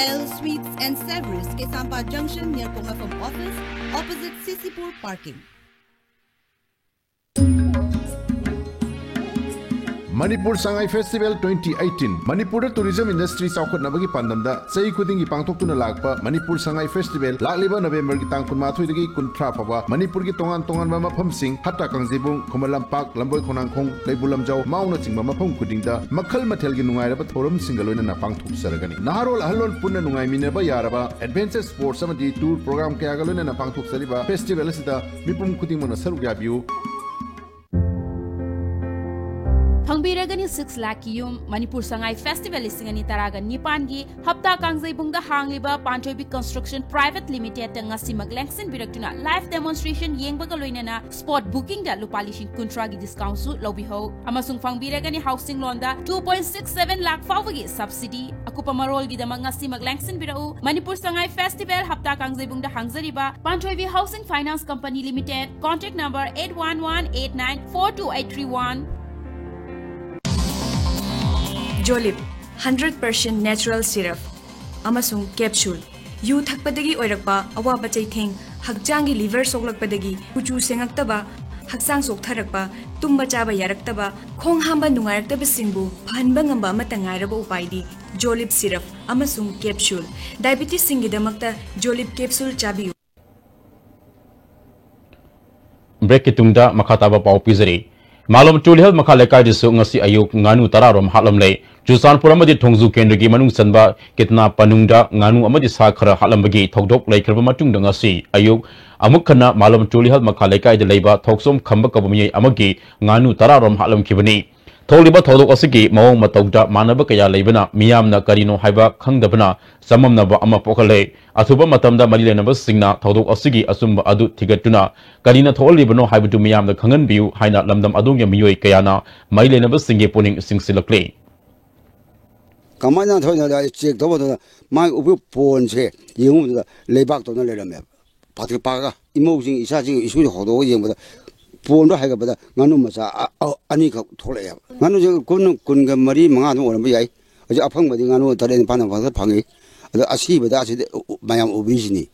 L sweets n savours, Keishampat ꯖꯪꯁꯟ, ꯅꯤꯌꯔ ꯄꯣꯛꯅꯐꯝ office, opposite C C pur parking. Manipur Sangai festival twenty eighteen. ꯃꯅꯤꯄꯨꯔꯗ ꯇꯨꯔꯤꯖꯝ ꯏꯟꯗꯁꯇ꯭ꯔꯤ ꯆꯥꯎꯈꯠꯅꯕꯒꯤ ꯄꯥꯟꯗꯝꯗ ꯆꯍꯤ ꯈꯨꯗꯤꯡꯒꯤ ꯄꯥꯡꯊꯣꯛꯇꯨꯅ ꯂꯥꯛꯄ ꯃꯅꯤꯄꯨꯔ ꯁꯉꯥꯏ ꯐꯦꯁꯇꯤꯚꯦꯜ ꯂꯥꯛꯂꯤꯕ ꯅꯕꯦꯝꯕꯔꯒꯤ ꯇꯥꯡ ꯀꯨꯟꯃꯥꯊꯣꯏꯗꯒꯤ ꯀꯨꯟꯊ꯭ꯔꯥ ꯐꯥꯎꯕ ꯃꯅꯤꯄꯨꯔꯒꯤ ꯇꯣꯉꯥꯟ ꯇꯣꯉꯥꯟꯕ ꯃꯐꯝꯁꯤꯡ, ꯍꯠꯇꯥ ꯀꯥꯡꯖꯩꯕꯨꯡ, ꯈꯨꯃꯟ ꯂꯝꯄꯥꯛ, ꯂꯝꯕꯣꯏ ꯈꯣꯡꯅꯥꯡꯈꯣꯡ, ꯀꯩꯕꯨꯜ ꯂꯝꯖꯥꯎ, ꯃꯥꯎꯅꯆꯤꯡꯕ ꯃꯐꯝ ꯈꯨꯗꯤꯡꯗ ꯃꯈꯜ ꯃꯊꯦꯜꯒꯤ ꯅꯨꯡꯉꯥꯏꯔꯕ ꯊꯧꯔꯝꯁꯤꯡꯒ ꯂꯣꯏꯅꯅ ꯄꯥꯡꯊꯣꯛꯆꯔꯒꯅꯤ꯫ ꯅꯍꯥꯔꯣꯜ ꯑꯍꯜꯂꯣꯜ ꯄꯨꯟꯅ ꯅꯨꯡꯉꯥꯏꯃꯤꯟꯅꯕ ꯌꯥꯔꯕ ꯑꯦꯗꯚꯦꯟꯆꯔ ꯁ꯭ꯄꯣꯔꯠꯁ ꯑꯃꯗꯤ ꯇꯨꯔ ꯄ꯭ꯔꯣꯒ꯭ꯔꯥꯝ ꯀꯌꯥꯒ ꯂꯣꯏꯅꯅ ꯄꯥꯡꯊꯣꯛꯆꯔꯤꯕ ꯐꯦꯁꯇꯤꯚꯦꯜ ꯑꯁꯤꯗ ꯃꯤꯄꯨꯝ ꯈꯨꯗꯤꯡꯃꯛꯅ ꯁꯔꯨꯛ ꯌꯥꯕꯤꯌꯨ꯫ ꯐꯪꯕꯤꯔꯒꯅꯤ ꯁꯤꯛꯁ ꯂꯥꯈꯀꯤ ꯌꯨꯝ꯫ ꯃꯅꯤꯄꯨꯔ ꯁꯉꯥꯏ ꯐꯦꯁꯇꯤꯚꯦꯜ ꯂꯤꯁꯤꯡ ꯑꯅꯤ ꯇꯔꯥꯒ ꯅꯤꯄꯥꯟꯒꯤ ꯍꯞꯇꯥ ꯀꯥꯡꯖꯩꯕꯨꯡꯗ ꯍꯥꯡꯂꯤꯕ ꯄꯥꯟꯊꯣꯏꯕꯤ ꯀꯟꯁꯇ꯭ꯔꯛꯁꯟ ꯄ꯭ꯔꯥꯏꯚꯦꯠ ꯂꯤꯃꯤꯇꯦꯗꯇ ꯉꯁꯤꯃꯛ ꯂꯦꯡꯁꯤꯟꯕꯤꯔꯛꯇꯨꯅ ꯂꯥꯏꯚ ꯗꯦꯃꯣꯟꯁꯇ꯭ꯔꯦꯁꯟ ꯌꯦꯡꯕꯒ ꯂꯣꯏꯅꯅ ꯁ꯭ꯄꯣꯠ ꯕꯨꯀꯤꯡꯗ ꯂꯨꯄꯥ ꯂꯤꯁꯤꯡ ꯀꯨꯟꯊ꯭ꯔꯥꯒꯤ ꯗꯤꯁꯀꯥꯎꯟꯁꯨ ꯂꯧꯕꯤꯍꯧ ꯑꯃꯁꯨꯡ ꯐꯪꯕꯤꯔꯒꯅꯤ ꯍꯥꯎꯁꯤꯡ ꯂꯣꯟꯗ two point six seven lakh ꯐꯥꯎꯕꯒꯤ ꯁꯕꯁꯤꯗꯤ꯫ ꯑꯀꯨꯞꯄ ꯃꯔꯣꯜꯒꯤꯗꯃꯛ ꯉꯁꯤꯃꯛ ꯂꯦꯡꯁꯤꯟꯕꯤꯔꯛꯎ꯫ ꯃꯅꯤꯄꯨꯔ ꯁꯉꯥꯏ ꯐꯦꯁꯇꯤꯚꯦꯜ ꯍꯞꯇꯥ ꯀꯥꯡꯖꯩꯕꯨꯡꯗ ꯍꯥꯡꯖꯔꯤꯕ Panthoibi housing finance company limited, contact number eight one one eight nine four two eight three one꯫ ꯖꯣꯂꯤꯞ ꯍꯟꯗ꯭ꯔꯦꯠ ꯄꯥꯔꯁꯦꯟ ꯅꯦꯆꯔꯦꯜ ꯁꯤꯔꯞ ꯑꯃꯁꯨꯡ ꯀꯦꯞꯁꯨꯜ꯫ ꯌꯨ ꯊꯛꯄꯗꯒꯤ ꯑꯣꯏꯔꯛꯄ ꯑꯋꯥꯕ ꯆꯩꯊꯦꯡ, ꯍꯛꯆꯥꯡꯒꯤ ꯂꯤꯚꯔ ꯁꯣꯛꯂꯛꯄꯗꯒꯤ ꯀꯨꯆꯨ ꯁꯦꯡꯉꯛꯇꯕ, ꯍꯛꯆꯥꯡ ꯆꯣꯛꯊꯔꯛꯄ, ꯇꯨꯝꯕ ꯆꯥꯕ ꯌꯥꯔꯛꯇꯕ, ꯈꯣꯡ ꯍꯥꯝꯕ ꯅꯨꯡꯉꯥꯏꯔꯛꯇꯕꯁꯤꯡꯕꯨ ꯐꯍꯟꯕ ꯉꯝꯕ ꯑꯃꯠꯇ ꯉꯥꯏꯔꯕ ꯎꯄꯥꯏꯗꯤ ꯖꯣꯂꯤꯞ ꯁꯤꯔꯞ ꯑꯃꯁꯨꯡ ꯀꯦꯞꯁꯨꯜ꯫ ꯗꯥꯏꯕꯤꯇꯤꯁꯁꯤꯡꯒꯤꯗꯃꯛꯇ ꯖꯣꯂꯤꯞ ꯀꯦꯞꯁꯨꯜ ꯆꯥꯕꯤꯌꯨ꯫ ꯕ꯭ꯔꯦꯛꯀꯤ ꯇꯨꯡꯗ ꯃꯈꯥ ꯇꯥꯕ ꯄꯥꯎ ꯄꯤꯖꯔꯤ꯫ ꯃꯥꯂꯣꯝ ꯇꯨꯂꯤꯍꯜ ꯃꯈꯥ ꯂꯩꯀꯥꯏꯗꯁꯨ ꯉꯁꯤ ꯑꯌꯨꯛ ꯉꯥꯅꯨ ꯇꯔꯥꯔꯣꯝ ꯍꯥꯠꯂꯝꯂꯦ꯫ ꯆꯨꯔꯆꯥꯟꯄꯨꯔ ꯑꯃꯗꯤ ꯊꯣꯡꯖꯨ ꯀꯦꯟꯗ꯭ꯔꯒꯤ ꯃꯅꯨꯡ ꯆꯟꯕ ꯀꯤꯠꯅꯥ ꯄꯅꯨꯡꯗ ꯉꯥꯅꯨ ꯑꯃꯗꯤ ꯁꯥ ꯈꯔ ꯍꯥꯠꯂꯝꯕꯒꯤ ꯊꯧꯗꯣꯛ ꯂꯩꯈ꯭ꯔꯕ ꯃꯇꯨꯡꯗ ꯉꯁꯤ ꯑꯌꯨꯛ ꯑꯃꯨꯛ ꯍꯟꯅ ꯃꯥꯂꯣꯝ ꯇꯨꯂꯤꯍꯜ ꯃꯈꯥ ꯂꯩꯀꯥꯏꯗ ꯂꯩꯕ ꯊꯣꯛꯆꯣꯝ ꯈꯝꯕ ꯀꯧꯕ ꯃꯤꯑꯣꯏ ꯑꯃꯒꯤ ꯉꯥꯅꯨ ꯇꯔꯥꯔꯣꯝ ꯍꯥꯠꯂꯝꯈꯤꯕꯅꯤ꯫ ꯊꯣꯛꯂꯤꯕ ꯊꯧꯗꯣꯛ ꯑꯁꯤꯒꯤ ꯃꯑꯣꯡ ꯃꯇꯧꯗ ꯃꯥꯟꯅꯕ ꯀꯌꯥ ꯂꯩꯕꯅ ꯃꯤꯌꯥꯝꯅ ꯀꯔꯤꯅꯣ ꯍꯥꯏꯕ ꯈꯪꯗꯕꯅ ꯆꯃꯝꯅꯕ ꯑꯃ ꯄꯣꯛꯍꯜꯂꯦ꯫ ꯑꯊꯨꯕ ꯃꯇꯝꯗ ꯃꯔꯤ ꯂꯩꯅꯕꯁꯤꯡꯅ ꯊꯧꯗꯣꯛ ꯑꯁꯤꯒꯤ ꯑꯆꯨꯝꯕ ꯑꯗꯨ ꯊꯤꯒꯠꯇꯨꯅ ꯀꯔꯤꯅ ꯊꯣꯛꯍꯜꯂꯤꯕꯅꯣ ꯍꯥꯏꯕꯗꯨ ꯃꯤꯌꯥꯝꯗ ꯈꯪꯍꯟꯕꯤꯌꯨ ꯍꯥꯏꯅ ꯂꯝꯗꯝ ꯑꯗꯣꯝꯒꯤ ꯃꯤꯑꯣꯏ ꯀꯌꯥꯅ ꯃꯔꯤ ꯂꯩꯅꯕꯁꯤꯡꯒꯤ ꯄꯨꯛꯅꯤꯡ ꯆꯤꯡꯁꯤꯜꯂꯛꯂꯤ꯫ ꯀꯃꯥꯏꯅ ꯊꯣꯛꯏꯅꯣ ꯍꯥꯏ ꯆꯦꯛ ꯇꯧꯕ ꯃꯇꯝꯗ ꯃꯥꯒꯤ ꯎꯄꯨ ꯄꯣꯟꯁꯦ ꯌꯦꯡꯉꯨꯕꯗ ꯂꯩꯕꯥꯛꯇꯧꯅ ꯂꯩꯔꯝꯃꯦꯕ꯫ ꯄꯥꯊ꯭ꯔꯤꯛ ꯄꯥꯔꯒ ꯏꯃꯧꯁꯤꯡ, ꯏꯆꯥꯁꯤꯡ, ꯏꯁꯨꯁꯤꯡ ꯍꯧꯗꯣꯛꯑꯒ ꯌꯦꯡꯕꯗ ꯄꯣꯟꯗꯣ ꯍꯥꯏꯒꯠꯄꯗ ꯉꯥꯅꯨ ꯃꯆꯥ ꯑ-, ꯑ-, ꯑꯅꯤꯈꯛ ꯊꯣꯛꯂꯛꯑꯦꯕ꯫ ꯉꯥꯅꯨꯁꯦ ꯀꯨꯟ, ꯀꯨꯟꯒ ꯃꯔꯤ, ꯃꯉꯥ ꯑꯗꯨꯝ ꯑꯣꯏꯔꯝꯕ ꯌꯥꯏ꯫ ꯍꯧꯖꯤꯛ ꯑꯐꯪꯕꯗꯤ ꯉꯥꯅꯨ ꯇꯔꯦꯠ ꯅꯤꯄꯥꯜ ꯐꯪꯉꯤ꯫ ꯑꯗꯣ ꯑꯁꯤꯕꯗ ꯑꯁꯤꯗꯤ ꯎ-, ꯎ-, ꯃꯌꯥꯝ ꯎꯕꯤꯁꯤꯅꯤ꯫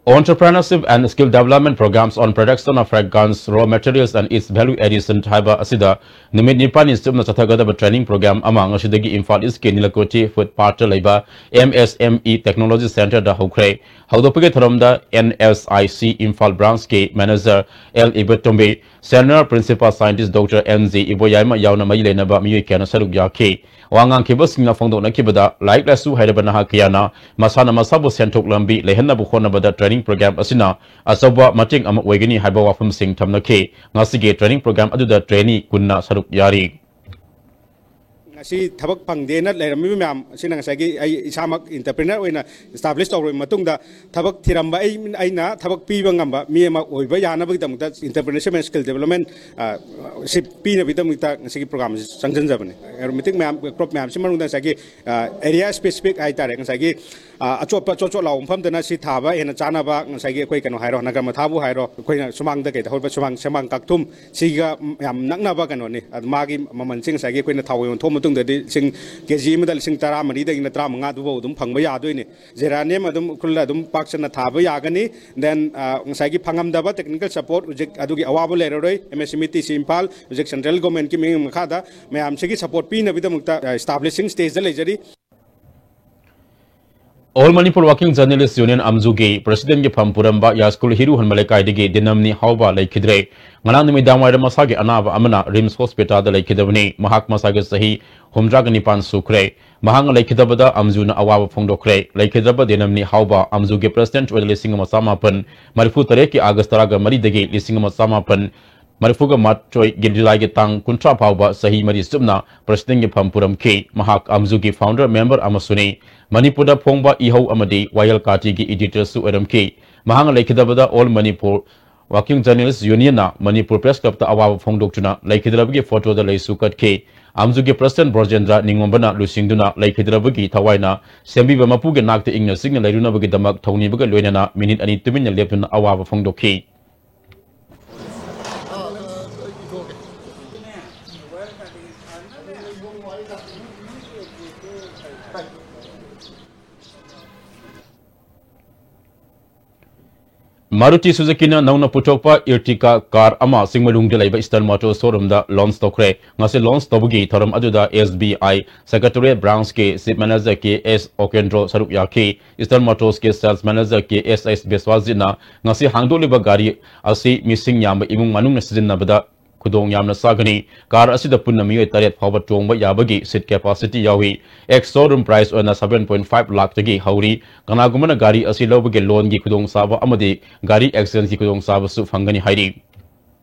Entrepreneurship and Skill Development Programs on Production of Fragrance Raw Materials and Its Value Addition ꯍꯥꯏꯕ ꯑꯁꯤꯗ ꯅꯨꯃꯤꯠ ꯅꯤꯄꯥꯜꯅꯤ ꯆꯨꯞꯅ ꯆꯠꯊꯒꯗꯕ training program ꯑꯃ ꯉꯁꯤꯗꯒꯤ ꯏꯝꯐꯥꯜ ꯏꯁꯀꯤ ꯅꯤꯂꯀꯣꯊꯤ ꯐꯨꯠ ꯄꯥꯠꯇ ꯂꯩꯕ M S M E Technology Centreꯗ ꯍꯧꯈ꯭ꯔꯦ꯫ ꯍꯧꯗꯣꯛꯄꯒꯤ ꯊꯧꯔꯝꯗ N S I C Imphal branchꯀꯤ manager L ꯏꯕꯇꯣꯝꯕꯤ, Senior Principal Scientist Doctor N G ꯏꯕꯣꯌꯥꯏꯃ ꯌꯥꯎꯅ ꯃꯔꯤ ꯂꯩꯅꯕ ꯃꯤꯑꯣꯏ ꯀꯌꯥꯅ ꯁꯔꯨꯛ ꯌꯥꯈꯤ꯫ ꯋꯥ ꯉꯥꯡꯈꯤꯕꯁꯤꯡꯅ ꯐꯣꯡꯗꯣꯛꯅꯈꯤꯕꯗ, ꯂꯥꯏꯔꯤꯛ ꯂꯥꯏꯁꯨ ꯍꯩꯔꯕ ꯅꯍꯥ ꯀꯌꯥꯅ ꯃꯁꯥꯅ ꯃꯁꯥꯕꯨ ꯁꯦꯟꯊꯣꯛ ꯂꯝꯕꯤ ꯂꯩꯍꯟꯅꯕ ꯍꯣꯠꯅꯕꯗ training program ꯑꯁꯤꯅ ꯑꯆꯧꯕ ꯃꯇꯦꯡ ꯑꯃ ꯑꯣꯏꯒꯅꯤ ꯍꯥꯏꯕ ꯋꯥꯐꯝꯁꯤꯡ ꯊꯝꯅꯈꯤ꯫ ꯉꯁꯤꯒꯤ training program ꯑꯗꯨꯗ trainee ꯀꯨꯟꯅ ꯁꯔꯨꯛ ꯌꯥꯔꯤ꯫ ꯉꯁꯤ ꯊꯕꯛ ꯐꯪꯗꯦꯅ ꯂꯩꯔꯝꯃꯤꯕ ꯃꯌꯥꯝ ꯑꯁꯤꯅ ꯉꯁꯥꯏꯒꯤ ꯑꯩ ꯏꯁꯥꯃꯛ entrepreneur ꯑꯣꯏꯅ establish ꯇꯧꯔꯕ ꯃꯇꯨꯡꯗ ꯊꯕꯛ ꯊꯤꯔꯝꯕ ꯑꯩ, ꯑꯩꯅ ꯊꯕꯛ ꯄꯤꯕ ꯉꯝꯕ ꯃꯤ ꯑꯃ ꯑꯣꯏꯕ ꯌꯥꯅꯕꯒꯤꯗꯃꯛꯇ entrepreneurship and skill development, ꯑ, ꯁꯤ ꯄꯤꯅꯕꯒꯤꯗꯃꯛꯇ ꯉꯁꯤꯒꯤ program ꯑꯁꯤ ꯆꯪꯁꯤꯟꯖꯕꯅꯤ꯫ Aromatic ꯃꯌꯥꯝ, crop ꯃꯌꯥꯝꯁꯤ ꯃꯅꯨꯡꯗ ꯉꯁꯥꯏꯒꯤ, ꯑ, area specific ꯍꯥꯏꯇꯥꯔꯦ, ꯉꯁꯥꯏꯒꯤ, ꯑ, ꯑꯆꯣꯠꯄ ꯆꯣꯠ ꯆꯣꯠ ꯂꯥꯎꯕ ꯃꯐꯝꯗꯅ ꯁꯤ ꯊꯥꯕ ꯍꯦꯟꯅ ꯆꯥꯅꯕ, ꯉꯁꯥꯏꯒꯤ ꯑꯩꯈꯣꯏ ꯀꯩꯅꯣ ꯍꯥꯏꯔꯣ, ꯅꯒꯔꯃꯊꯥꯕꯨ ꯍꯥꯏꯔꯣ, ꯑꯩꯈꯣꯏꯅ ꯁꯨꯃꯥꯡꯗ ꯀꯩꯗ ꯍꯧꯔꯤꯕ ꯁꯨꯃꯥꯡ, ꯁꯦꯝꯃꯥꯡ ꯀꯥꯛꯊꯨꯝ, ꯁꯤꯒ ꯌꯥꯝ ꯅꯛꯅꯕ ꯀꯩꯅꯣꯅꯤ꯫ ꯑꯗꯨ ꯃꯥꯒꯤ ꯃꯃꯜꯁꯤ ꯉꯁꯥꯏꯒꯤ ꯑꯩꯈꯣꯏꯅ ꯊꯥꯎ ꯑꯣꯏꯅ ꯑꯣꯟꯊꯣꯛꯑ ꯃꯇꯨꯡꯗꯗꯤ ꯂꯤꯁꯤꯡ, ꯀꯦ ꯖꯤ ꯑꯃꯗ ꯂꯤꯁꯤꯡ ꯇꯔꯥꯃꯔꯤꯗꯒꯤꯅ ꯇꯔꯥꯃꯉꯥ ꯑꯗꯨꯐꯥꯎ ꯑꯗꯨꯝ ꯐꯪꯕ ꯌꯥꯗꯣꯏꯅꯤ꯫ Geranium ꯑꯗꯨꯝ ꯎꯈ꯭ꯔꯨꯜꯗ ꯑꯗꯨꯝ ꯄꯥꯛ ꯁꯟꯅ ꯊꯥꯕ ꯌꯥꯒꯅꯤ꯫ Then, ꯑ, ꯉꯁꯥꯏꯒꯤ ꯐꯪꯉꯝꯗꯕ technical support ꯍꯧꯖꯤꯛ ꯑꯗꯨꯒꯤ ꯑꯋꯥꯕ ꯂꯩꯔꯔꯣꯏ꯫ M S M E T C Imphal ꯍꯧꯖꯤꯛ central governmentꯀꯤ ꯃꯤꯠꯌꯦꯡ ꯃꯈꯥꯗ ꯃꯌꯥꯝꯁꯤꯒꯤ support ꯄꯤꯅꯕꯒꯤꯗꯃꯛꯇ, ꯑ, establishing stageꯗ ꯂꯩꯖꯔꯤ꯫ All Manipur Working Journalist Union ꯑꯝꯖꯨꯒꯤ presidentꯀꯤ ꯐꯝ ꯄꯨꯔꯝꯕ ꯌꯥꯁꯀꯨꯜ ꯍꯤꯔꯨ ꯍꯟꯕ ꯂꯩꯀꯥꯏꯗꯒꯤ ꯗꯤꯅꯝꯅꯤ ꯍꯥꯎꯕ ꯂꯩꯈꯤꯗ꯭ꯔꯦ꯫ ꯉꯔꯥꯡ ꯅꯨꯃꯤꯗꯥꯡ ꯋꯥꯏꯔꯝ ꯃꯁꯥꯒꯤ ꯑꯅꯥꯕ ꯑꯃꯅ RIMS hospitalꯗ ꯂꯩꯈꯤꯗꯕꯅꯤ꯫ ꯃꯍꯥꯛ ꯃꯁꯥꯒꯤ ꯆꯍꯤ ꯍꯨꯝꯗ꯭ꯔꯥꯒ ꯅꯤꯄꯥꯟ ꯁꯨꯈ꯭ꯔꯦ꯫ ꯃꯍꯥꯛꯅ ꯂꯩꯈꯤꯗꯕꯗ ꯑꯝꯖꯨꯅ ꯑꯋꯥꯕ ꯐꯣꯡꯗꯣꯛꯈ꯭ꯔꯦ꯫ ꯂꯩꯈꯤꯗ꯭ꯔꯕ ꯗꯤꯅꯝꯅꯤ ꯍꯥꯎꯕ ꯑꯝꯖꯨꯒꯤ president ꯑꯣꯏꯅ ꯂꯤꯁꯤꯡ ꯑꯃ ꯆꯥꯃꯥꯄꯟ ꯃꯔꯤꯐꯨ ꯇꯔꯦꯠꯀꯤ August ꯇꯔꯥꯒ ꯃꯔꯤꯗꯒꯤ ꯂꯤꯁꯤꯡ ꯑꯃ ꯆꯥꯃꯥꯄꯟ ꯃꯔꯤꯐꯨꯒ ꯃꯥꯊꯣꯏꯒꯤ ꯖꯨꯂꯥꯏꯒꯤ ꯇꯥꯡ ꯀꯨꯟꯊ꯭ꯔꯥ ꯐꯥꯎꯕ ꯆꯍꯤ ꯃꯔꯤ ꯆꯨꯞꯅ presidentꯒꯤ ꯐꯝ ꯄꯨꯔꯝꯈꯤ꯫ ꯃꯍꯥꯛ ꯑꯝꯖꯨꯒꯤ founder member ꯑꯃꯁꯨꯅꯤ꯫ ꯃꯅꯤꯄꯨꯔꯗ ꯐꯣꯡꯕ ꯏꯍꯧ ꯑꯃꯗꯤ ꯋꯥꯌꯦꯜ ꯀꯥꯇꯤꯒꯤ editorꯁꯨ ꯑꯣꯏꯔꯝꯈꯤ꯫ ꯃꯍꯥꯛꯅ ꯂꯩꯈꯤꯗꯕꯗ All Manipur Working Journalist Unionꯅ Manipur Press Clubꯇ ꯑꯋꯥꯕ ꯐꯣꯡꯗꯣꯛꯇꯨꯅ ꯂꯩꯈꯤꯗ꯭ꯔꯕꯒꯤ photoꯗ ꯂꯩꯁꯨ ꯀꯠꯈꯤ꯫ ꯑꯝꯖꯨꯒꯤ president ꯕ꯭ꯔꯣꯖꯦꯟꯗ꯭ꯔ ꯅꯤꯡꯉꯣꯝꯕꯅ ꯂꯨꯆꯤꯡꯗꯨꯅ ꯂꯩꯈꯤꯗ꯭ꯔꯕꯒꯤ ꯊꯋꯥꯏꯅ ꯁꯦꯝꯕꯤꯕ ꯃꯄꯨꯒꯤ ꯅꯥꯛꯇ ꯏꯪꯅ ꯆꯤꯛꯅ ꯂꯩꯔꯨꯅꯕꯒꯤꯗꯃꯛ ꯊꯧꯅꯤꯕꯒ ꯂꯣꯏꯅꯅ ꯃꯤꯅꯤꯠ ꯑꯅꯤ ꯇꯨꯃꯤꯟꯅ ꯂꯦꯞꯇꯨꯅ ꯑꯋꯥꯕ ꯐꯣꯡꯗꯣꯛꯈꯤ꯫ Maruti Suzukiꯅ ꯅꯧꯅ ꯄꯨꯊꯣꯛꯄ Ertiga car ꯑꯃ ꯆꯤꯡꯃꯩꯂꯣꯡꯗ ꯂꯩꯕ Eastern Motor showroomꯗ launch ꯇꯧꯈ꯭ꯔꯦ꯫ ꯉꯁꯤ launch ꯇꯧꯕꯒꯤ ꯊꯧꯔꯝ ꯑꯗꯨꯗ S B I Secretariat Branchꯀꯤ Chief Manager K S Okendro ꯁꯔꯨꯛ ꯌꯥꯈꯤ꯫ Eastern Motorsꯀꯤ Sales Manager K S S ꯕꯤꯁ꯭ꯋꯥꯖꯤꯠꯅ ꯉꯁꯤ ꯍꯥꯡꯗꯣꯛꯂꯤꯕ ꯒꯥꯔꯤ ꯑꯁꯤ ꯃꯤꯁꯤꯡ ꯌꯥꯝꯕ ꯏꯃꯨꯡ ꯃꯅꯨꯡꯅ ꯁꯤꯖꯤꯟꯅꯕꯗ ꯈꯨꯗꯣꯡ ꯌꯥꯝꯅ ꯆꯥꯒꯅꯤ꯫ Car ꯑꯁꯤꯗ ꯄꯨꯟꯅ ꯃꯤꯑꯣꯏ ꯇꯔꯦꯠ ꯐꯥꯎꯕ ꯇꯣꯡꯕ ꯌꯥꯕꯒꯤ seat capacity ꯌꯥꯎꯏ꯫ Ex showroom price ꯑꯣꯏꯅ seven point five ꯂꯥꯈꯇꯒꯤ ꯍꯧꯔꯤ꯫ ꯀꯅꯥꯒꯨꯝꯕꯅ ꯒꯥꯔꯤ ꯑꯁꯤ ꯂꯧꯕꯒꯤ loanꯒꯤ ꯈꯨꯗꯣꯡꯆꯥꯕ ꯑꯃꯗꯤ ꯒꯥꯔꯤ exchangegꯤ ꯈꯨꯗꯣꯡꯆꯥꯕꯁꯨ ꯐꯪꯒꯅꯤ ꯍꯥꯏꯔꯤ꯫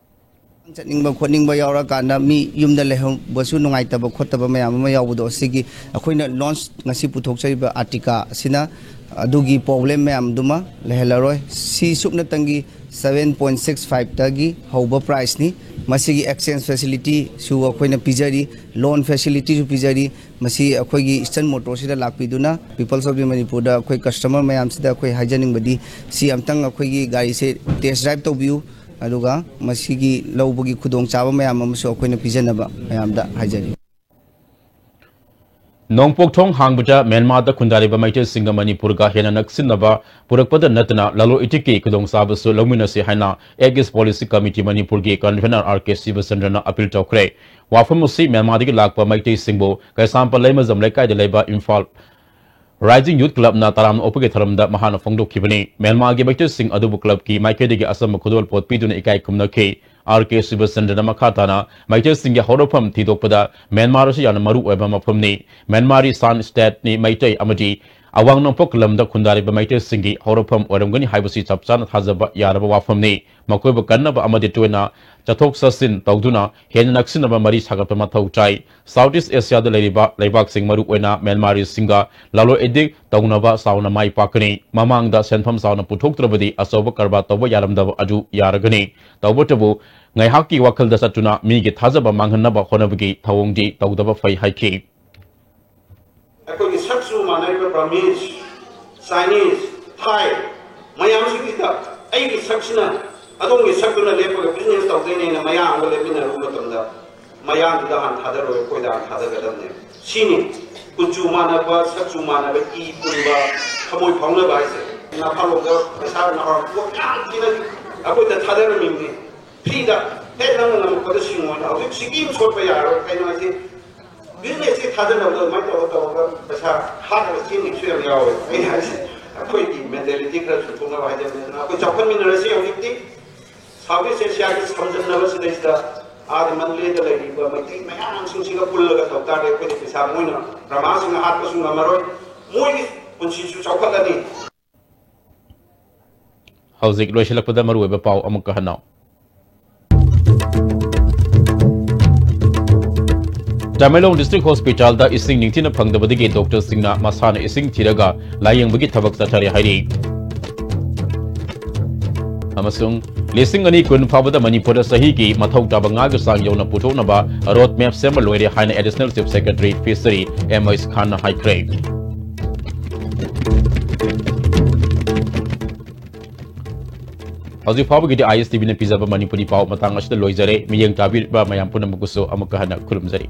ꯆꯠꯅꯤꯡꯕ ꯈꯣꯠꯅꯤꯡꯕ ꯌꯥꯎꯔꯀꯥꯟꯗ ꯃꯤ ꯌꯨꯝꯗ ꯂꯩꯍꯧꯕꯁꯨ ꯅꯨꯡꯉꯥꯏꯇꯕ ꯈꯣꯠꯇꯕ ꯃꯌꯥꯝ ꯑꯃ ꯌꯥꯎꯕꯗꯣ, ꯑꯁꯤꯒꯤ ꯑꯩꯈꯣꯏꯅ launch ꯉꯁꯤ ꯄꯨꯊꯣꯛꯆꯔꯤꯕ Ertiga ꯑꯁꯤꯅ ꯑꯗꯨꯒꯤ problem ꯃꯌꯥꯝꯗꯨꯃ ꯂꯩꯍꯜꯂꯔꯣꯏ꯫ ꯁꯤ ꯁꯨꯞꯅꯇꯪꯒꯤ seven point six fiveꯇꯒꯤ ꯍꯧꯕ priceꯅꯤ꯫ ꯃꯁꯤꯒꯤ exchange facilityꯁꯨ ꯑꯩꯈꯣꯏꯅ ꯄꯤꯖꯔꯤ, loan facilityꯁꯨ ꯄꯤꯖꯔꯤ꯫ ꯃꯁꯤ ꯑꯩꯈꯣꯏꯒꯤ Eastern Motorsꯁꯤꯗ ꯂꯥꯛꯄꯤꯗꯨꯅ People's of the Manipurꯗ ꯑꯩꯈꯣꯏ customer ꯃꯌꯥꯝꯁꯤꯗ ꯑꯩꯈꯣꯏ ꯍꯥꯏꯖꯅꯤꯡꯕꯗꯤ, ꯁꯤ ꯑꯝꯇꯪ ꯑꯩꯈꯣꯏꯒꯤ ꯒꯥꯔꯤꯁꯦ test drive ꯇꯧꯕꯤꯌꯨ꯫ ꯑꯗꯨꯒ ꯃꯁꯤꯒꯤ ꯂꯧꯕꯒꯤ ꯈꯨꯗꯣꯡꯆꯥꯕ ꯃꯌꯥꯝ ꯑꯃꯁꯨ ꯑꯩꯈꯣꯏꯅ ꯄꯤꯖꯅꯕ ꯃꯌꯥꯝꯗ ꯍꯥꯏꯖꯔꯤ꯫ ꯅꯣꯡꯄꯣꯛ ꯊꯣꯡ ꯍꯥꯡꯕꯗ ꯃ꯭ꯌꯥꯟꯃꯥꯔꯗ ꯈꯨꯟꯗꯥꯔꯤꯕ ꯃꯩꯇꯩꯁꯤꯡꯒ ꯃꯅꯤꯄꯨꯔꯒ ꯍꯦꯟꯅ ꯅꯛꯁꯤꯟꯅꯕ ꯄꯨꯔꯛꯄꯗ ꯅꯠꯇꯅ ꯂꯂꯣꯟ ꯏꯇꯤꯛꯀꯤ ꯈꯨꯗꯣꯡꯆꯥꯕꯁꯨ ꯂꯧꯃꯤꯟꯅꯁꯤ ꯍꯥꯏꯅ Act East Policy Committee ꯃꯅꯤꯄꯨꯔꯒꯤ convener R K ꯁꯤꯕꯆꯟꯗ꯭ꯔꯅ appeal ꯇꯧꯈ꯭ꯔꯦ꯫ ꯋꯥꯐꯝ ꯑꯁꯤ ꯃ꯭ꯌꯥꯟꯃꯥꯔꯗꯒꯤ ꯂꯥꯛꯄ ꯃꯩꯇꯩꯁꯤꯡꯕꯨ ꯀꯩꯁꯥꯝꯄꯥꯠ ꯂꯩꯃꯖꯝ ꯂꯩꯀꯥꯏꯗ ꯂꯩꯕ ꯏꯝꯐꯥꯜ Rising Youth Clubꯅ ꯇꯔꯥꯝꯅ ꯑꯣꯛꯄꯒꯤ ꯊꯧꯔꯝꯗ ꯃꯍꯥꯛꯅ ꯐꯣꯡꯗꯣꯛꯈꯤꯕꯅꯤ꯫ ꯃ꯭ꯌꯥꯟꯃꯥꯔꯒꯤ ꯃꯩꯇꯩꯁꯤꯡ ꯑꯗꯨꯕꯨ clubꯀꯤ ꯃꯥꯏꯀꯩꯗꯒꯤ ꯑꯆꯝꯕ ꯈꯨꯗꯣꯜꯄꯣꯠ ꯄꯤꯗꯨꯅ ꯏꯀꯥꯏ ꯈꯨꯝꯅꯈꯤ꯫ R K ꯁꯤꯕꯆꯟꯗ꯭ꯔꯅ ꯃꯈꯥ ꯇꯥꯅ ꯃꯩꯇꯩꯁꯤꯡꯒꯤ ꯍꯧꯔꯛꯐꯝ ꯊꯤꯗꯣꯛꯄꯗ ꯃ꯭ꯌꯥꯟꯃꯥꯔ ꯑꯁꯤ ꯌꯥꯝꯅ ꯃꯔꯨ ꯑꯣꯏꯕ ꯃꯐꯝꯅꯤ꯫ myanmar ꯁꯥꯟ stateꯅꯤ꯫ ꯃꯩꯇꯩ ꯑꯃꯗꯤ ꯑꯋꯥꯡ ꯅꯣꯡꯄꯣꯛ ꯂꯝꯗ ꯈꯨꯟꯗꯥꯔꯤꯕ ꯃꯩꯇꯩꯁꯤꯡꯒꯤ ꯍꯧꯔꯛꯐꯝ ꯑꯣꯏꯔꯝꯒꯅꯤ ꯍꯥꯏꯕꯁꯤ ꯆꯞ ꯆꯥꯅ ꯊꯥꯖꯕ ꯌꯥꯔꯕ ꯋꯥꯐꯝꯅꯤ꯫ ꯃꯈꯣꯏꯕꯨ ꯀꯟꯅꯕ ꯑꯃꯗꯤ ꯇꯣꯏꯅ ꯆꯠꯊꯣꯛ ꯆꯠꯁꯤꯟ ꯇꯧꯗꯨꯅ ꯍꯦꯟꯅ ꯅꯛꯁꯤꯟꯅꯕ ꯃꯔꯤ ꯁꯥꯒꯠꯄ ꯃꯊꯧ ꯇꯥꯏ꯫ ꯁꯥꯎꯠ ꯏꯁ ꯑꯦꯁꯤꯌꯥꯗ ꯂꯩꯔꯤꯕ ꯂꯩꯕꯥꯛꯁꯤꯡ, ꯃꯔꯨꯑꯣꯏꯅ ꯃ꯭ꯌꯥꯟꯃꯥꯔꯤꯁꯤꯡꯒ ꯂꯂꯣꯟ ꯏꯇꯤꯛ ꯇꯧꯅꯕ ꯆꯥꯎꯅ ꯃꯥꯏ ꯄꯥꯛꯀꯅꯤ꯫ ꯃꯃꯥꯡꯗ ꯁꯦꯟꯐꯝ ꯆꯥꯎꯅ ꯄꯨꯊꯣꯛꯇ꯭ꯔꯕꯗꯤ ꯑꯆꯧꯕ ꯀꯔꯕꯥꯔ ꯇꯧꯕ ꯌꯥꯔꯝꯗꯕ ꯑꯗꯨ ꯌꯥꯔꯒꯅꯤ꯫ ꯇꯧꯕꯇꯕꯨ ꯉꯥꯏꯍꯥꯛꯀꯤ ꯋꯥꯈꯜꯗ ꯆꯠꯇꯨꯅ ꯃꯤꯒꯤ ꯊꯥꯖꯕ ꯃꯥꯡꯍꯟꯅꯕ ꯍꯣꯠꯅꯕꯒꯤ ꯊꯧꯑꯣꯡꯗꯤ ꯇꯧꯗꯕ ꯐꯩ ꯍꯥꯏꯈꯤ꯫ ꯑꯩꯈꯣꯏꯒꯤ ꯁꯛꯆꯨ ꯃꯥꯟꯅꯔꯤꯕ ꯕꯔꯃꯤꯁ, ꯆꯥꯏꯅꯤꯁ, ꯊꯥꯏ ꯃꯌꯥꯝꯁꯤꯡꯁꯤꯗ ꯑꯩꯒꯤ ꯁꯛꯁꯤꯅ ꯑꯗꯣꯝꯒꯤ ꯁꯛꯇꯨꯅ ꯂꯦꯞꯄꯒ ꯕꯤꯖꯤꯅꯦꯁ ꯇꯧꯗꯣꯏꯅꯦꯅ ꯃꯌꯥꯝꯒ ꯂꯦꯞꯃꯤꯟꯅꯔꯨꯕ ꯃꯇꯝꯗ, ꯃꯌꯥꯡꯗꯨꯗ ꯍꯥꯟꯅ ꯊꯥꯗꯔꯣꯏ, ꯑꯩꯈꯣꯏꯗ ꯍꯥꯟꯅ ꯊꯥꯗꯒꯗꯕꯅꯦ꯫ ꯁꯤꯅꯤ ꯀꯨꯆꯨ ꯃꯥꯟꯅꯕ, ꯁꯛꯆꯨ ꯃꯥꯟꯅꯕ, ꯏ ꯄꯨꯟꯕ, ꯊꯃꯣꯏ ꯐꯥꯎꯅꯕ ꯍꯥꯏꯁꯦ꯫ ꯅꯍꯥꯔꯣꯝꯗ ꯄꯩꯁꯥ, ꯅꯍꯥꯔꯣꯝ ꯄꯣꯠ ꯌꯥꯝ ꯊꯤꯅ ꯑꯩꯈꯣꯏꯗ ꯊꯥꯗꯔꯝꯃꯤꯕꯅꯤ꯫ ꯐ꯭ꯔꯤꯗ, "ꯍꯦ, ꯅꯪꯅ ꯉꯝꯃꯛꯄꯗ ꯁꯤꯡꯉꯣꯅ", ꯍꯧꯖꯤꯛ ꯁꯤꯀꯤ ꯑꯃ ꯁꯣꯠꯄ ꯌꯥꯔꯣꯏ꯫ ꯀꯩꯅꯣ ꯍꯥꯏꯁꯦ, ꯕꯤꯖꯤꯅꯦꯁꯁꯤ ꯊꯥꯖꯅꯕꯗꯣ ꯑꯗꯨꯃꯥꯏꯅ ꯇꯧꯔ ꯇꯧꯔꯒ ꯄꯩꯁꯥ ꯍꯥꯠꯂꯒ ꯆꯦꯟꯈꯤꯕꯁꯨ ꯌꯥꯝ ꯌꯥꯎꯋꯦ꯫ ꯑꯩꯅ ꯍꯥꯏꯁꯦ, ꯑꯩꯈꯣꯏꯒꯤ ꯃꯦꯟꯇꯦꯂꯤꯇꯤ ꯈꯔ ꯆꯨꯝꯊꯣꯛꯅꯕ ꯍꯥꯏꯖꯕꯅꯤ꯫ ꯑꯗꯨꯅ ꯑꯩꯈꯣꯏ ꯆꯥꯎꯈꯠꯃꯤꯟꯅꯔꯁꯤ꯫ ꯍꯧꯖꯤꯛꯇꯤ ꯁꯥꯎꯠ ꯏꯁ ꯑꯦꯁꯤꯌꯥꯒꯤ ꯁꯝꯖꯟꯅꯕꯁꯤꯗꯩꯁꯤꯗ ꯑꯥꯗ ꯃꯟꯂꯦꯗ ꯂꯩꯔꯤꯕ ꯃꯩꯇꯩ ꯃꯌꯥꯝꯁꯤꯡꯁꯤꯒ ꯄꯨꯜꯂꯒ ꯇꯧ ꯇꯥꯔꯗꯤ ꯑꯩꯈꯣꯏꯗꯤ ꯄꯩꯁꯥ, ꯃꯣꯏꯅ ꯕ꯭ꯔꯍꯃꯥꯁꯤꯡꯅ ꯍꯥꯠꯄꯁꯨ ꯉꯝꯃꯔꯣꯏ, ꯃꯣꯏꯒꯤ ꯄꯨꯟꯁꯤꯁꯨ ꯆꯥꯎꯈꯠꯂꯅꯤ꯫ ꯍꯧꯖꯤꯛ ꯂꯣꯏꯁꯤꯜꯂꯛꯄꯗ ꯃꯔꯨꯑꯣꯏꯕ ꯄꯥꯎ ꯑꯃꯨꯛꯀ ꯍꯟꯅ꯫ ꯇꯃꯦꯡꯂꯣꯡ ꯗꯤꯁꯇ꯭ꯔꯤꯛ ꯍꯣꯁꯄꯤꯇꯥꯜꯗ ꯏꯁꯤꯡ ꯅꯤꯡꯊꯤꯅ ꯐꯪꯗꯕꯗꯒꯤ ꯗꯣꯛꯇꯔꯁꯤꯡꯅ ꯃꯁꯥꯅ ꯏꯁꯤꯡ ꯊꯤꯔꯒ ꯂꯥꯌꯦꯡꯕꯒꯤ ꯊꯕꯛ ꯆꯠꯊꯔꯦ ꯍꯥꯏꯔꯤ꯫ ꯑꯃꯁꯨꯡ ꯂꯤꯁꯤꯡ ꯑꯅꯤ ꯀꯨꯟ ꯐꯥꯎꯕꯗ ꯃꯅꯤꯄꯨꯔꯗ ꯆꯍꯤꯒꯤ ꯃꯊꯧ ꯇꯥꯕ ꯉꯥꯒꯤ ꯆꯥꯡ ꯌꯧꯅ ꯄꯨꯊꯣꯛꯅꯕ ꯔꯣꯗ ꯃꯦꯞ ꯁꯦꯝꯕ ꯂꯣꯏꯔꯦ ꯍꯥꯏꯅ additional chief secretary fishery M H ꯈꯥꯟꯅ ꯍꯥꯏꯈ꯭ꯔꯦ꯫ ꯍꯧꯖꯤꯛ ꯐꯥꯎꯕꯒꯤꯗꯤ ꯑꯥꯏ ꯑꯦꯁ ꯇꯤ ꯚꯤꯅ ꯄꯤꯖꯕ ꯃꯅꯤꯄꯨꯔꯤ ꯄꯥꯎ ꯃꯇꯥꯡ ꯑꯁꯤꯗ ꯂꯣꯏꯖꯔꯦ꯫ ꯃꯤꯠꯌꯦꯡ ꯇꯥꯕꯤꯔꯤꯕ ꯃꯌꯥꯝ ꯄꯨꯝꯅꯃꯛꯄꯨꯁꯨ ꯑꯃꯨꯛꯀ ꯍꯟꯅ ꯈꯨꯔꯨꯝꯖꯔꯤ꯫